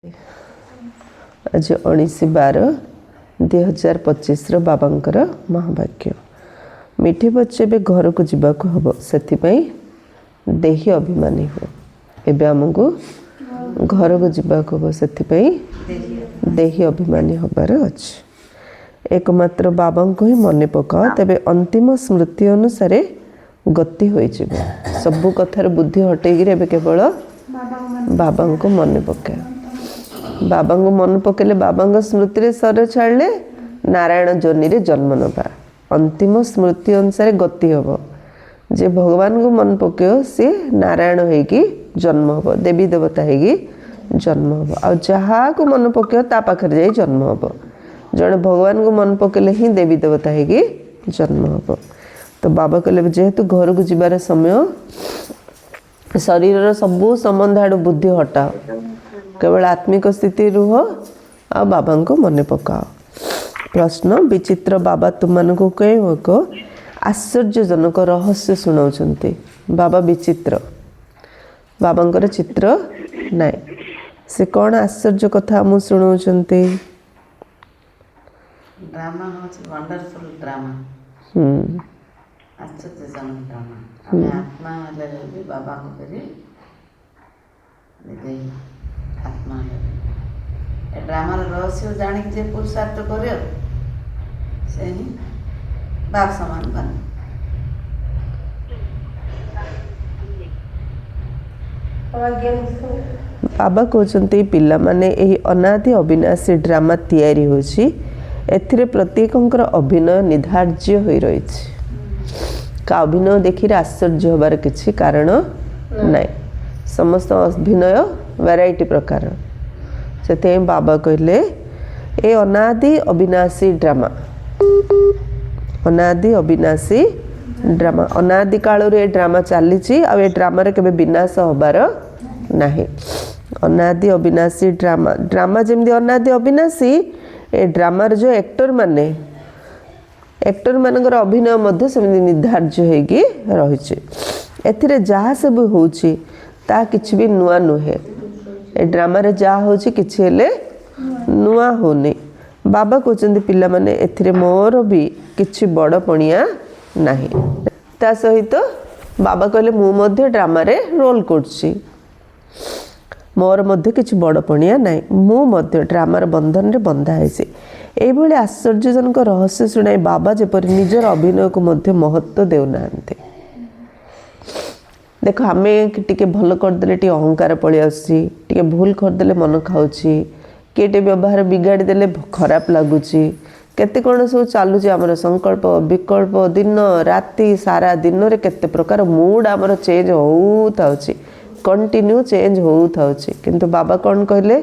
ଆଜି 19/12/2025ର ବାବାଙ୍କର ମହାବାକ୍ୟ। ମିଠେ ବଚ୍ଚେ, ଏବେ ଘରକୁ ଯିବାକୁ ହେବ, ସେଥିପାଇଁ ଦେହି ଅଭିମାନୀ ହୁଅ। ଏବେ ଆମକୁ ଘରକୁ ଯିବାକୁ ହେବ, ସେଥିପାଇଁ ଦେହି ଅଭିମାନୀ ହେବାର ଅଛି। ଏକମାତ୍ର ବାବାଙ୍କୁ ହିଁ ମନେ ପକାଅ, ତେବେ ଅନ୍ତିମ ସ୍ମୃତି ଅନୁସାରେ ଗତି ହୋଇଯିବ। ସବୁ କଥାର ବୁଦ୍ଧି ହଟେଇକିରି ଏବେ କେବଳ ବାବାଙ୍କୁ ମନେ ପକାଅ। ବାବାଙ୍କୁ ମନେ ପକେଇଲେ, ବାବାଙ୍କ ସ୍ମୃତିରେ ଶରୀର ଛାଡ଼ିଲେ ନାରାୟଣ ଯୋନିରେ ଜନ୍ମ ନେବା। ଅନ୍ତିମ ସ୍ମୃତି ଅନୁସାରେ ଗତି ହେବ। ଯେ ଭଗବାନଙ୍କୁ ମନେ ପକେଇବ, ସିଏ ନାରାୟଣ ହେଇକି ଜନ୍ମ ହେବ, ଦେବୀ ଦେବତା ହେଇକି ଜନ୍ମ ହେବ। ଆଉ ଯାହାକୁ ମନେ ପକେଇବ, ତା ପାଖରେ ଯାଇ ଜନ୍ମ ହେବ। ଜଣେ ଭଗବାନଙ୍କୁ ମନେ ପକେଇଲେ ହିଁ ଦେବୀ ଦେବତା ହେଇକି ଜନ୍ମ ହେବ। ତ ବାବା କହିଲେ, ଯେହେତୁ ଘରକୁ ଯିବାର ସମୟ, ଶରୀରର ସବୁ ସମ୍ବନ୍ଧ ଆଡ଼ୁ ବୁଦ୍ଧି ହଟାଅ, କେବଳ ଆତ୍ମିକ ସ୍ଥିତି ରୁହ ଆଉ ବାବାଙ୍କୁ ମନେ ପକାଅ। ପ୍ରଶ୍ନ: ବିଚିତ୍ର ବାବା ତୁମମାନଙ୍କୁ କେଉଁ ଏକ ଆଶ୍ଚର୍ଯ୍ୟଜନକ ରହସ୍ୟ ଶୁଣାଉଛନ୍ତି? ବାବା ବିଚିତ୍ର, ବାବାଙ୍କର ଚିତ୍ର ନାହିଁ। ସେ କ'ଣ ଆଶ୍ଚର୍ଯ୍ୟ କଥା ଆମକୁ ଶୁଣାଉଛନ୍ତି? ଡ୍ରାମା ହେଉଛି ୱଣ୍ଡରଫୁଲ୍ ଡ୍ରାମା, ଆଶ୍ଚର୍ଯ୍ୟଜନକ ଡ୍ରାମା। ଆମେ ଆତ୍ମା ହେଲେ ବି ବାବାଙ୍କ ପରି ଦେହି ଆତ୍ମା ହେଲେ ବି ଏ ଡ୍ରାମାର ରହସ୍ୟ ଜାଣିକି ଯେ ପୁରୁଷାର୍ଥ କରିବ, ସେ ହିଁ ବାପ ସମାନ ବନେ। ବାବା କହୁଛନ୍ତି, ପିଲାମାନେ, ଏହି ଅନାଦି ଅବିନାଶୀ ଡ୍ରାମା ତିଆରି ହେଉଛି। ଏଥିରେ ପ୍ରତ୍ୟେକଙ୍କର ଅଭିନୟ ନିର୍ଦ୍ଧାର୍ଯ୍ୟ ହୋଇ ରହିଛି। କା ଅଭିନୟ ଦେଖିରେ ଆଶ୍ଚର୍ଯ୍ୟ ହେବାର କିଛି କାରଣ ନାହିଁ। ସମସ୍ତ ଅଭିନୟ ଭେରାଇଟି ପ୍ରକାର। ସେଥିପାଇଁ ବାବା କହିଲେ, ଏ ଅନାଦି ଅବିନାଶୀ ଡ୍ରାମା, ଅନାଦି ଅବିନାଶୀ ଡ୍ରାମା, ଅନାଦି କାଳରୁ ଏ ଡ୍ରାମା ଚାଲିଛି ଆଉ ଏ ଡ୍ରାମାରେ କେବେ ବିନାଶ ହେବାର ନାହିଁ। ଅନାଦି ଅବିନାଶୀ ଡ୍ରାମା। ଡ୍ରାମା ଯେମିତି ଅନାଦି ଅବିନାଶୀ, ଏ ଡ୍ରାମାର ଯେଉଁ ଆକ୍ଟର ମାନେ, ଆକ୍ଟର ମାନଙ୍କର ଅଭିନୟ ମଧ୍ୟ ସେମିତି ନିର୍ଦ୍ଧାର୍ଯ୍ୟ ହେଇକି ରହିଛି। ଏଥିରେ ଯାହା ସବୁ ହେଉଛି, ତାହା କିଛି ବି ନୂଆ ନୁହେଁ। ଏ ଡ୍ରାମାରେ ଯାହା ହେଉଛି, କିଛି ହେଲେ ନୂଆ ହେଉନି। ବାବା କହୁଛନ୍ତି, ପିଲାମାନେ, ଏଥିରେ ମୋର ବି କିଛି ବଡ଼ ପଣିଆ ନାହିଁ। ତା ସହିତ ବାବା କହିଲେ, ମୁଁ ମଧ୍ୟ ଡ୍ରାମାରେ ରୋଲ୍ କରୁଛି, ମୋର ମଧ୍ୟ କିଛି ବଡ଼ ପଣିଆ ନାହିଁ। ମୁଁ ମଧ୍ୟ ଡ୍ରାମାର ବନ୍ଧନରେ ବନ୍ଧା ହେଇଛି। ଏଇଭଳି ଆଶ୍ଚର୍ଯ୍ୟଜନକ ରହସ୍ୟ ଶୁଣାଇ ବାବା ଯେପରି ନିଜର ଅଭିନୟକୁ ମଧ୍ୟ ମହତ୍ଵ ଦେଉନାହାନ୍ତି। ଦେଖ, ଆମେ ଟିକେ ଭଲ କରିଦେଲେ ଟିକେ ଅହଙ୍କାର ପଳେଇ ଆସୁଛି, ଟିକେ ଭୁଲ କରିଦେଲେ ମନ ଖାଉଛି, କିଏ ଟିକେ ବ୍ୟବହାର ବିଗାଡ଼ି ଦେଲେ ଖରାପ ଲାଗୁଛି। କେତେ କ'ଣ ସବୁ ଚାଲୁଛି ଆମର ସଂକଳ୍ପ ବିକଳ୍ପ। ଦିନ ରାତି ସାରା ଦିନରେ କେତେ ପ୍ରକାର ମୁଡ୍ ଆମର ଚେଞ୍ଜ ହେଉଥାଉଛି, କଣ୍ଟିନ୍ୟୁ ଚେଞ୍ଜ ହେଉଥାଉଛି। କିନ୍ତୁ ବାବା କ'ଣ କହିଲେ?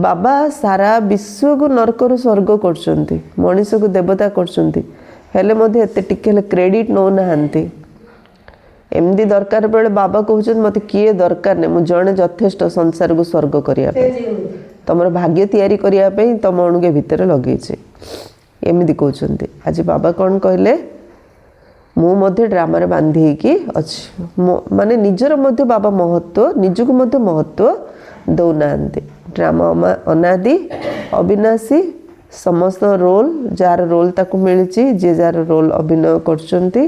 ବାବା ସାରା ବିଶ୍ୱକୁ ନର୍କରୁ ସ୍ୱର୍ଗ କରୁଛନ୍ତି, ମଣିଷକୁ ଦେବତା କରୁଛନ୍ତି, ହେଲେ ମଧ୍ୟ ଏତେ ଟିକେ ହେଲେ କ୍ରେଡ଼ିଟ୍ ନେଉନାହାନ୍ତି। ଏମିତି ଦରକାର ବେଳେ ବାବା କହୁଛନ୍ତି, ମୋତେ କିଏ ଦରକାର ନାହିଁ, ମୁଁ ଜଣେ ଯଥେଷ୍ଟ ସଂସାରକୁ ସ୍ୱର୍ଗ କରିବା ପାଇଁ। ତମର ଭାଗ୍ୟ ତିଆରି କରିବା ପାଇଁ ତମ ଅଣୁକେ ଭିତରେ ଲଗେଇଛି, ଏମିତି କହୁଛନ୍ତି। ଆଜି ବାବା କ'ଣ କହିଲେ? ମୁଁ ମଧ୍ୟ ଡ୍ରାମାରେ ବାନ୍ଧି ହେଇକି ଅଛି। ମାନେ ନିଜର ମଧ୍ୟ ବାବା ମହତ୍ଵ, ନିଜକୁ ମଧ୍ୟ ମହତ୍ଵ ଦଉନାହାନ୍ତି। ଡ୍ରାମା ଅନାଦି ଅବିନାଶୀ। ସମସ୍ତ ରୋଲ୍, ଯାହାର ରୋଲ୍ ତାକୁ ମିଳିଛି, ଯିଏ ଯାହାର ରୋଲ୍ ଅଭିନୟ କରୁଛନ୍ତି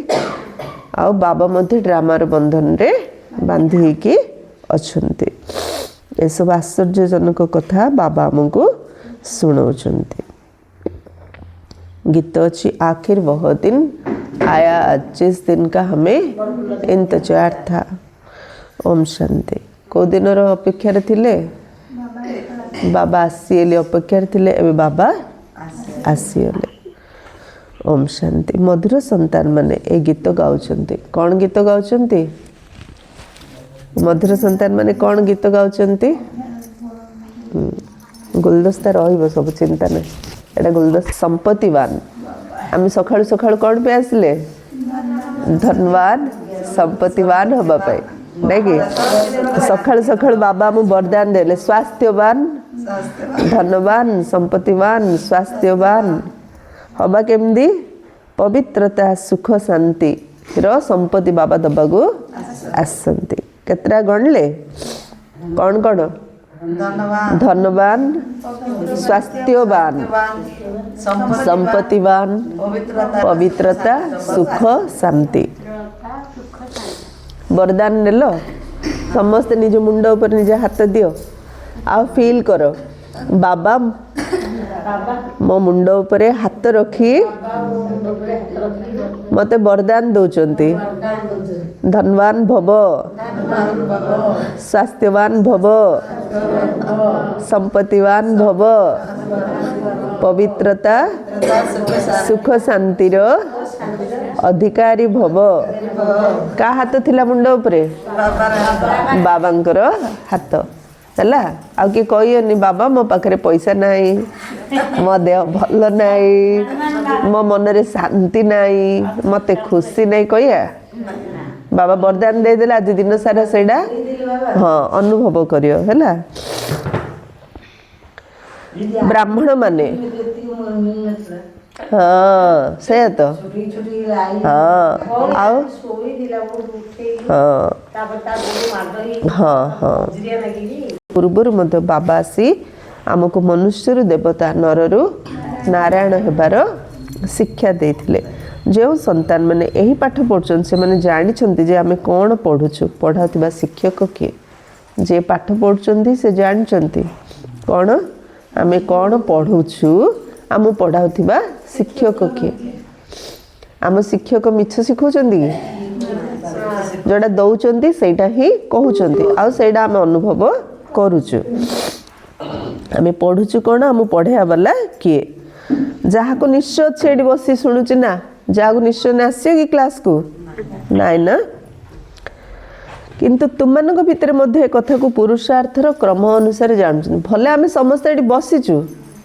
ଆଉ ବାବା ମଧ୍ୟ ଡ୍ରାମାର ବନ୍ଧନରେ ବାନ୍ଧି ହେଇକି ଅଛନ୍ତି। ଏସବୁ ଆଶ୍ଚର୍ଯ୍ୟଜନକ କଥା ବାବା ଆମକୁ ଶୁଣାଉଛନ୍ତି। ଗୀତ ଅଛି, आखिर वह दिन आया जिस दिन का हमें इंतजार था। ଓମ୍ ଶାନ୍ତି। କେଉଁ ଦିନର ଅପେକ୍ଷାରେ ଥିଲେ? ବାବା ଆସିଗଲେ। ଅପେକ୍ଷାରେ ଥିଲେ, ଏବେ ବାବା ଆସିଗଲେ। ଓମ୍ ଶାନ୍ତି। ମଧୁର ସନ୍ତାନ ମାନେ ଏ ଗୀତ ଗାଉଛନ୍ତି। କ'ଣ ଗୀତ ଗାଉଛନ୍ତି? ମଧୁର ସନ୍ତାନ ମାନେ କ'ଣ ଗୀତ ଗାଉଛନ୍ତି? ଗୁଲଦସ୍ତା ରହିବ ସବୁ, ଚିନ୍ତା ନାହିଁ। ଏଇଟା ଗୁଲଦସ୍ତା। ସମ୍ପତ୍ତିବାନ। ଆମେ ସକାଳୁ ସକାଳୁ କ'ଣ ପାଇଁ ଆସିଲେ? ଧନବାନ ସମ୍ପତ୍ତିବାନ ହେବା ପାଇଁ, ନାଇଁ କି? ସକାଳୁ ସକାଳୁ ବାବା ଆମକୁ ବରଦାନ ଦେଲେ, ସ୍ୱାସ୍ଥ୍ୟବାନ, ଧନବାନ, ସମ୍ପତ୍ତିବାନ, ସ୍ୱାସ୍ଥ୍ୟବାନ ହବା। କେମିତି? ପବିତ୍ରତା, ସୁଖ, ଶାନ୍ତିର ସମ୍ପତ୍ତି ବାବା ଦବାକୁ ଆସନ୍ତି। କେତେଟା ଗଣିଲେ? କ'ଣ କ'ଣ? ଧନବାନ, ସ୍ୱାସ୍ଥ୍ୟବାନ, ସମ୍ପତ୍ତିବାନ, ପବିତ୍ରତା, ସୁଖ, ଶାନ୍ତି। ବରଦାନ ନେଲ? ସମସ୍ତେ ନିଜ ମୁଣ୍ଡ ଉପରେ ନିଜ ହାତ ଦିଅ ଆଉ ଫିଲ୍ କର, ବାବା ମୋ ମୁଣ୍ଡ ଉପରେ ହାତ ରଖି ମୋତେ ବରଦାନ ଦେଉଛନ୍ତି। ଧନବାନ ଭବ, ସ୍ୱାସ୍ଥ୍ୟବାନ ଭବ, ସମ୍ପତ୍ତିବାନ ଭବ, ପବିତ୍ରତା, ସୁଖ, ଶାନ୍ତିର ଅଧିକାରୀ ଭବ। କାହା ହାତ ଥିଲା ମୁଣ୍ଡ ଉପରେ? ବାବାଙ୍କର ହାତ ହେଲା। ଆଉ କିଏ କହିବନି ବାବା ମୋ ପାଖରେ ପଇସା ନାହିଁ, ମୋ ଦେହ ଭଲ ନାହିଁ, ମୋ ମନରେ ଶାନ୍ତି ନାହିଁ, ମୋତେ ଖୁସି ନାହିଁ, କହିବା? ବାବା ବରଦାନ ଦେଇଦେଲେ, ଆଜି ଦିନ ସାରା ସେଇଟା ହଁ ଅନୁଭବ କରିବ। ହେଲା, ବ୍ରାହ୍ମଣ ମାନେ ହଁ ସେଇଆ ତ ହଁ ଆଉ ହଁ ହଁ ହଁ। ପୂର୍ବରୁ ମଧ୍ୟ ବାବା ଆସି ଆମକୁ ମନୁଷ୍ୟରୁ ଦେବତା, ନରରୁ ନାରାୟଣ ହେବାର ଶିକ୍ଷା ଦେଇଥିଲେ। ଯେଉଁ ସନ୍ତାନମାନେ ଏହି ପାଠ ପଢ଼ୁଛନ୍ତି ସେମାନେ ଜାଣିଛନ୍ତି ଯେ ଆମେ କ'ଣ ପଢ଼ୁଛୁ, ପଢ଼ାଉଥିବା ଶିକ୍ଷକ କିଏ। ଯିଏ ପାଠ ପଢ଼ୁଛନ୍ତି ସେ ଜାଣିଛନ୍ତି କ'ଣ ଆମେ କ'ଣ ପଢ଼ୁଛୁ, ଆମକୁ ପଢ଼ାଉଥିବା ଶିକ୍ଷକ କିଏ। ଆମ ଶିକ୍ଷକ ମିଛ ଶିଖଉଛନ୍ତି କି? ଯେଉଁଟା ଦେଉଛନ୍ତି ସେଇଟା ହିଁ କହୁଛନ୍ତି, ଆଉ ସେଇଟା ଆମେ ଅନୁଭବ କରୁଛୁ। ଆମେ ପଢ଼ୁଛୁ କ'ଣ, ଆମକୁ ପଢ଼େଇବା ବାଲା କିଏ? ଯାହାକୁ ନିଶ୍ଚୟ ଅଛି ଏଠି ବସି ଶୁଣୁଛି ନା, ଯାହାକୁ ନିଶ୍ଚୟ ଆସିବ କି କ୍ଲାସ୍କୁ? ନାଇଁ ନା। କିନ୍ତୁ ତୁମମାନଙ୍କ ଭିତରେ ମଧ୍ୟ ଏ କଥାକୁ ପୁରୁଷାର୍ଥର କ୍ରମ ଅନୁସାରେ ଜାଣୁଛନ୍ତି। ଭଲେ ଆମେ ସମସ୍ତେ ଏଠି ବସିଛୁ,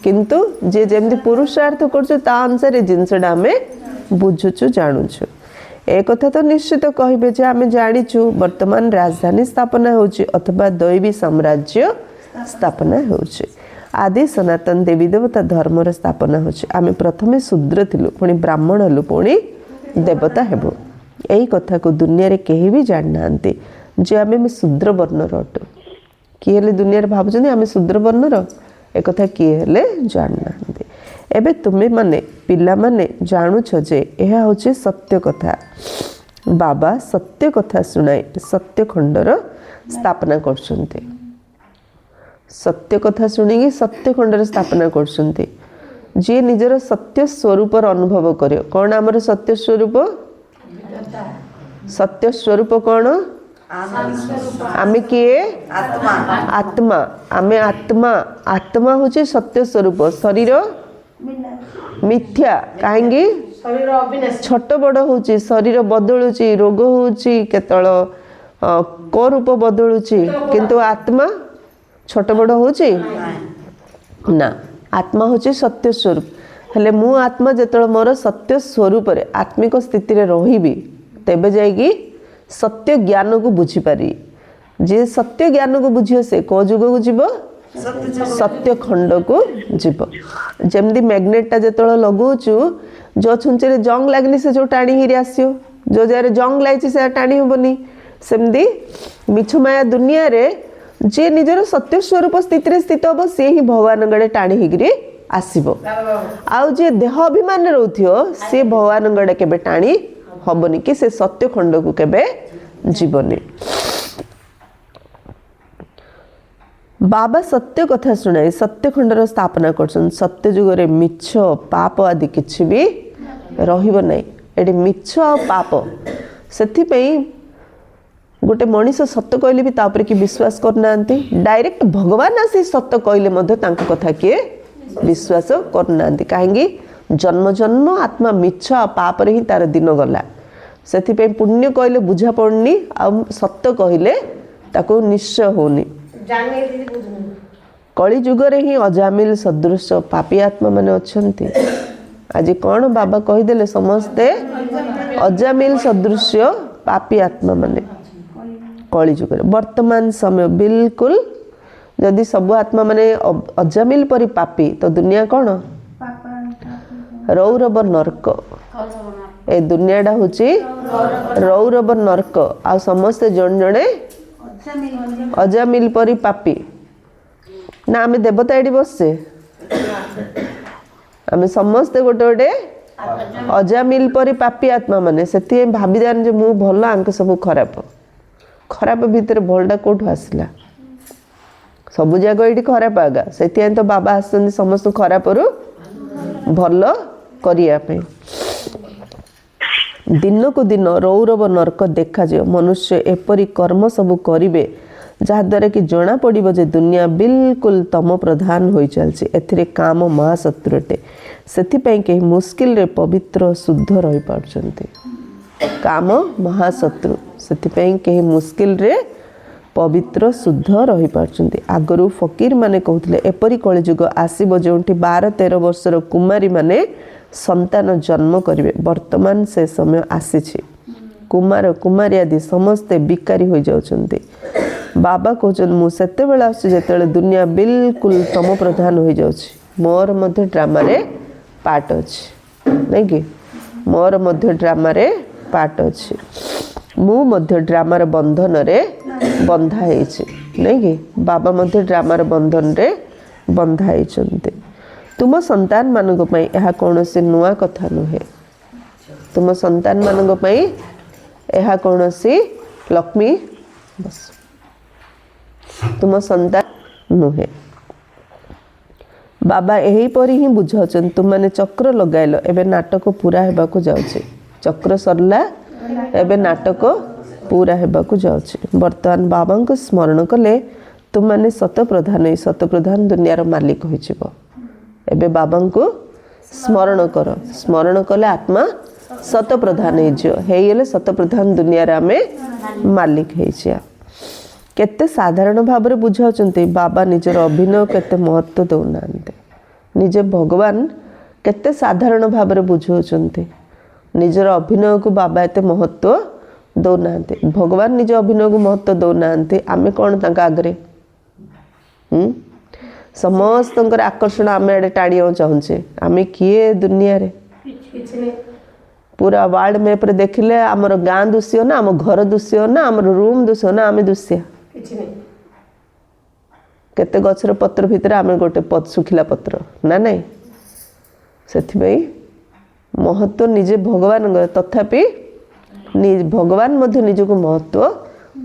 କିନ୍ତୁ ଯିଏ ଯେମିତି ପୁରୁଷାର୍ଥ କରୁଛୁ ତା ଅନୁସାରେ ଜିନିଷଟା ଆମେ ବୁଝୁଛୁ, ଜାଣୁଛୁ। ଏ କଥା ତ ନିଶ୍ଚିତ କହିବେ ଯେ ଆମେ ଜାଣିଛୁ ବର୍ତ୍ତମାନ ରାଜଧାନୀ ସ୍ଥାପନା ହେଉଛି ଅଥବା ଦୈବୀ ସାମ୍ରାଜ୍ୟ ସ୍ଥାପନା ହେଉଛି। ଆଦି ସନାତନ ଦେବୀ ଦେବତା ଧର୍ମର ସ୍ଥାପନା ହେଉଛି। ଆମେ ପ୍ରଥମେ ଶୂଦ୍ର ଥିଲୁ, ପୁଣି ବ୍ରାହ୍ମଣ ହେଲୁ, ପୁଣି ଦେବତା ହେବୁ। ଏଇ କଥାକୁ ଦୁନିଆରେ କେହି ବି ଜାଣିନାହାନ୍ତି ଯେ ଆମେ ଶୂଦ୍ର ବର୍ଣ୍ଣର ଅଟୁ। କିଏ ହେଲେ ଦୁନିଆରେ ଭାବୁଛନ୍ତି ଆମେ ଶୂଦ୍ର ବର୍ଣ୍ଣର? ଏକଥା କିଏ ହେଲେ ଜାଣିନାହାନ୍ତି। ଏବେ ତୁମେମାନେ ପିଲାମାନେ ଜାଣୁଛ ଯେ ଏହା ହେଉଛି ସତ୍ୟ କଥା। ବାବା ସତ୍ୟ କଥା ଶୁଣାଇ ସତ୍ୟ ଖଣ୍ଡର ସ୍ଥାପନା କରୁଛନ୍ତି। ସତ୍ୟ କଥା ଶୁଣିକି ସତ୍ୟ ଖଣ୍ଡର ସ୍ଥାପନା କରୁଛନ୍ତି। ଯିଏ ନିଜର ସତ୍ୟ ସ୍ୱରୂପର ଅନୁଭବ କରିବ। କ'ଣ ଆମର ସତ୍ୟ ସ୍ୱରୂପ? ସତ୍ୟ ସ୍ୱରୂପ କ'ଣ? ଆମେ କିଏ? ଆତ୍ମା। ଆମେ ଆତ୍ମା। ଆତ୍ମା ହେଉଛି ସତ୍ୟ ସ୍ୱରୂପ। ଶରୀର ମିଥ୍ୟା। କାହିଁକି? ଛୋଟ ବଡ଼ ହେଉଛି, ଶରୀର ବଦଳୁଛି, ରୋଗ ହେଉଛି, କେତେବେଳେ କୋ ରୂପ ବଦଳୁଛି, କିନ୍ତୁ ଆତ୍ମା ଛୋଟ ବଡ଼ ହେଉଛି ନା। ଆତ୍ମା ହେଉଛି ସତ୍ୟ ସ୍ୱରୂପ। ହେଲେ ମୁଁ ଆତ୍ମା ଯେତେବେଳେ ମୋର ସତ୍ୟ ସ୍ୱରୂପରେ ଆତ୍ମିକ ସ୍ଥିତିରେ ରହିବି, ତେବେ ଯାଇକି ସତ୍ୟ ଜ୍ଞାନକୁ ବୁଝିପାରିବି। ଯିଏ ସତ୍ୟ ଜ୍ଞାନକୁ ବୁଝିବ ସେ କୋଉ ଯୁଗକୁ ଯିବ? ସତ୍ୟ ଖଣ୍ଡକୁ ଯିବ। ଯେମିତି ମ୍ୟାଗ୍ନେଟଟା ଯେତେବେଳେ ଲଗାଉଛୁ, ଯେଉଁ ଛୁଞ୍ଚିରେ ଜଙ୍ଗ ଲାଗିନି ସେ ଯେଉଁ ଟାଣି ହେଇକି ଆସିବ, ଯେଉଁ ଜାଗାରେ ଜଙ୍ଗ ଲାଗିଛି ସେଟା ଟାଣି ହେବନି। ସେମିତି ମିଛ ମାୟା ଦୁନିଆରେ ଯିଏ ନିଜର ସତ୍ୟ ସ୍ୱରୂପ ସ୍ଥିତିରେ ସ୍ଥିତ ହେବ ସିଏ ହିଁ ଭଗବାନଙ୍କ ଆଡ଼େ ଟାଣି ହେଇକିରି ଆସିବ। ଆଉ ଯିଏ ଦେହ ଅଭିମାନରେ ରହୁଥିବ ସିଏ ଭଗବାନଙ୍କ ଆଡ଼େ କେବେ ଟାଣି ହବନି କି ସେ ସତ୍ୟ ଖଣ୍ଡକୁ କେବେ ଯିବନି। ବାବା ସତ୍ୟ କଥା ଶୁଣାଇ ସତ୍ୟ ଖଣ୍ଡର ସ୍ଥାପନା କରୁଛନ୍ତି। ସତ୍ୟ ଯୁଗରେ ମିଛ, ପାପ ଆଦି କିଛି ବି ରହିବ ନାହିଁ। ଏଠି ମିଛ ଆଉ ପାପ, ସେଥିପାଇଁ ଗୋଟେ ମଣିଷ ସତ କହିଲେ ବି ତା ଉପରେ କିଏ ବିଶ୍ୱାସ କରୁନାହାନ୍ତି। ଡାଇରେକ୍ଟ ଭଗବାନ ଆସି ସତ କହିଲେ ମଧ୍ୟ ତାଙ୍କ କଥା କିଏ ବିଶ୍ୱାସ କରୁନାହାନ୍ତି। କାହିଁକି? ଜନ୍ମ ଜନ୍ମ ଆତ୍ମା ମିଛ ଆଉ ପାପରେ ହିଁ ତାର ଦିନ ଗଲା। ସେଥିପାଇଁ ପୁଣ୍ୟ କହିଲେ ବୁଝା ପଡ଼ୁନି, ଆଉ ସତ କହିଲେ ତାକୁ ନିଶ୍ଚୟ ହେଉନି। କଳି ଯୁଗରେ ହିଁ ଅଜାମିଲ ସଦୃଶ ପାପୀ ଆତ୍ମା ମାନେ ଅଛନ୍ତି। ଆଜି କ'ଣ ବାବା କହିଦେଲେ? ସମସ୍ତେ ଅଜାମିଲ ସଦୃଶ୍ୟ ପାପୀ ଆତ୍ମା ମାନେ କଳି ଯୁଗରେ। ବର୍ତ୍ତମାନ ସମୟ ବିଲକୁଲ ଯଦି ସବୁ ଆତ୍ମା ମାନେ ଅଜାମିଲ ପରି ପାପୀ, ତ ଦୁନିଆ କ'ଣ? ରୌରବ ନର୍କ। ଏ ଦୁନିଆଟା ହେଉଛି ରୌରବ ନର୍କ। ଆଉ ସମସ୍ତେ ଜଣେ ଜଣେ ଅଜାମିଲ ପରି ପାପୀ। ନା ଆମେ ଦେବତା ଏଠି ବସଛେ? ଆମେ ସମସ୍ତେ ଗୋଟେ ଗୋଟେ ଅଜାମିଲ ପରି ପାପି ଆତ୍ମା ମାନେ। ସେଥିପାଇଁ ଭାବିଯାଆନ୍ତି ଯେ ମୁଁ ଭଲ, ଆଙ୍କ ସବୁ ଖରାପ। ଖରାପ ଭିତରେ ଭଲଟା କୋଉଠୁ ଆସିଲା? ସବୁ ଯାକ ଏଇଠି ଖରାପ ଆଗା। ସେଥିପାଇଁ ତ ବାବା ଆସିଛନ୍ତି ସମସ୍ତଙ୍କୁ ଖରାପରୁ ଭଲ କରିବା ପାଇଁ। ଦିନକୁ ଦିନ ରୌରବ ନର୍କ ଦେଖାଯିବ। ମନୁଷ୍ୟ ଏପରି କର୍ମ ସବୁ କରିବେ ଯାହାଦ୍ୱାରା କି ଜଣା ପଡ଼ିବ ଯେ ଦୁନିଆ ବିଲକୁଲ ତମ ପ୍ରଧାନ ହୋଇ ଚାଲିଛି। ଏଥିରେ କାମ ମହାଶତ୍ରୁ ଅଟେ। ସେଥିପାଇଁ କେହି ମୁସ୍କିଲରେ ପବିତ୍ର ଶୁଦ୍ଧ ରହିପାରୁଛନ୍ତି। କାମ ମହାଶତ୍ରୁ, ସେଥିପାଇଁ କେହି ମୁସ୍କିଲରେ ପବିତ୍ର ଶୁଦ୍ଧ ରହିପାରୁଛନ୍ତି। ଆଗରୁ ଫକୀର ମାନେ କହୁଥିଲେ ଏପରି କଳିଯୁଗ ଆସିବ ଯେଉଁଠି 12-13 ବର୍ଷର କୁମାରୀମାନେ ସନ୍ତାନ ଜନ୍ମ କରିବେ। ବର୍ତ୍ତମାନ ସେ ସମୟ ଆସିଛି। କୁମାର କୁମାରୀ ଆଦି ସମସ୍ତେ ବିକାରୀ ହୋଇଯାଉଛନ୍ତି। ବାବା କହୁଛନ୍ତି ମୁଁ ସେତେବେଳେ ଆସୁଛି ଯେତେବେଳେ ଦୁନିଆ ବିଲକୁଲ ତମ ପ୍ରଧାନ ହୋଇଯାଉଛି। ମୋର ମଧ୍ୟ ଡ୍ରାମାରେ ପାର୍ଟ ଅଛି, ନାଇଁ କି? ମୋର ମଧ୍ୟ ଡ୍ରାମାରେ ପାର୍ଟ ଅଛି। ମୁଁ ମଧ୍ୟ ଡ୍ରାମାର ବନ୍ଧନରେ ବନ୍ଧା ହେଇଛି, ନାଇଁ କି? ବାବା ମଧ୍ୟ ଡ୍ରାମାର ବନ୍ଧନରେ ବନ୍ଧା ହେଇଛନ୍ତି। ତୁମ ସନ୍ତାନମାନଙ୍କ ପାଇଁ ଏହା କୌଣସି ନୂଆ କଥା ନୁହେଁ। ତୁମ ସନ୍ତାନମାନଙ୍କ ପାଇଁ ଏହା କୌଣସି ଲକ୍ଷ୍ମୀ ବସ ତୁମ ସନ୍ତାନ ନୁହେଁ। ବାବା ଏହିପରି ହିଁ ବୁଝାଉଛନ୍ତି। ତୁମମାନେ ଚକ୍ର ଲଗାଇଲ, ଏବେ ନାଟକ ପୁରା ହେବାକୁ ଯାଉଛି। ଚକ୍ର ସରିଲା, ଏବେ ନାଟକ ପୁରା ହେବାକୁ ଯାଉଛି। ବର୍ତ୍ତମାନ ବାବାଙ୍କୁ ସ୍ମରଣ କଲେ ତୁମମାନେ ଶତପ୍ରଧାନ ହେଇ ଶତପ୍ରଧାନ ଦୁନିଆର ମାଲିକ ହୋଇଯିବ। ଏବେ ବାବାଙ୍କୁ ସ୍ମରଣ କର। ସ୍ମରଣ କଲେ ଆତ୍ମା ଶତପ୍ରଧାନ ହେଇଯିବ। ହେଇଗଲେ ଶତପ୍ରଧାନ ଦୁନିଆରେ ଆମେ ମାଲିକ ହେଇଯିବା। କେତେ ସାଧାରଣ ଭାବରେ ବୁଝାଉଛନ୍ତି। ବାବା ନିଜର ଅଭିନୟ କେତେ ମହତ୍ଵ ଦେଉନାହାନ୍ତି। ନିଜେ ଭଗବାନ କେତେ ସାଧାରଣ ଭାବରେ ବୁଝାଉଛନ୍ତି। ନିଜର ଅଭିନୟକୁ ବାବା ଏତେ ମହତ୍ଵ ଦେଉନାହାନ୍ତି। ଭଗବାନ ନିଜ ଅଭିନୟକୁ ମହତ୍ଵ ଦେଉନାହାନ୍ତି, ଆମେ କ'ଣ ତାଙ୍କ ଆଗରେ? ସମସ୍ତଙ୍କର ଆକର୍ଷଣ ଆମେ ଆଡ଼େ ଟାଣିବାକୁ ଚାହୁଁଛେ। ଆମେ କିଏ ଦୁନିଆରେ? ପୁରା ୱାର୍ଲଡ ମ୍ୟାପ୍ରେ ଦେଖିଲେ ଆମର ଗାଁ ଦୁଶିବ ନା, ଆମ ଘର ଦୁଶିବ ନା, ଆମର ରୁମ୍ ଦୁଶିବ ନା, ଆମେ ଦୁଶିବା? କେତେ ଗଛର ପତ୍ର ଭିତରେ ଆମେ ଗୋଟେ ଶୁଖିଲା ପତ୍ର ନା ନାଇଁ? ସେଥିପାଇଁ ମହତ୍ଵ ନିଜେ ଭଗବାନଙ୍କର, ତଥାପି ଭଗବାନ ମଧ୍ୟ ନିଜକୁ ମହତ୍ଵ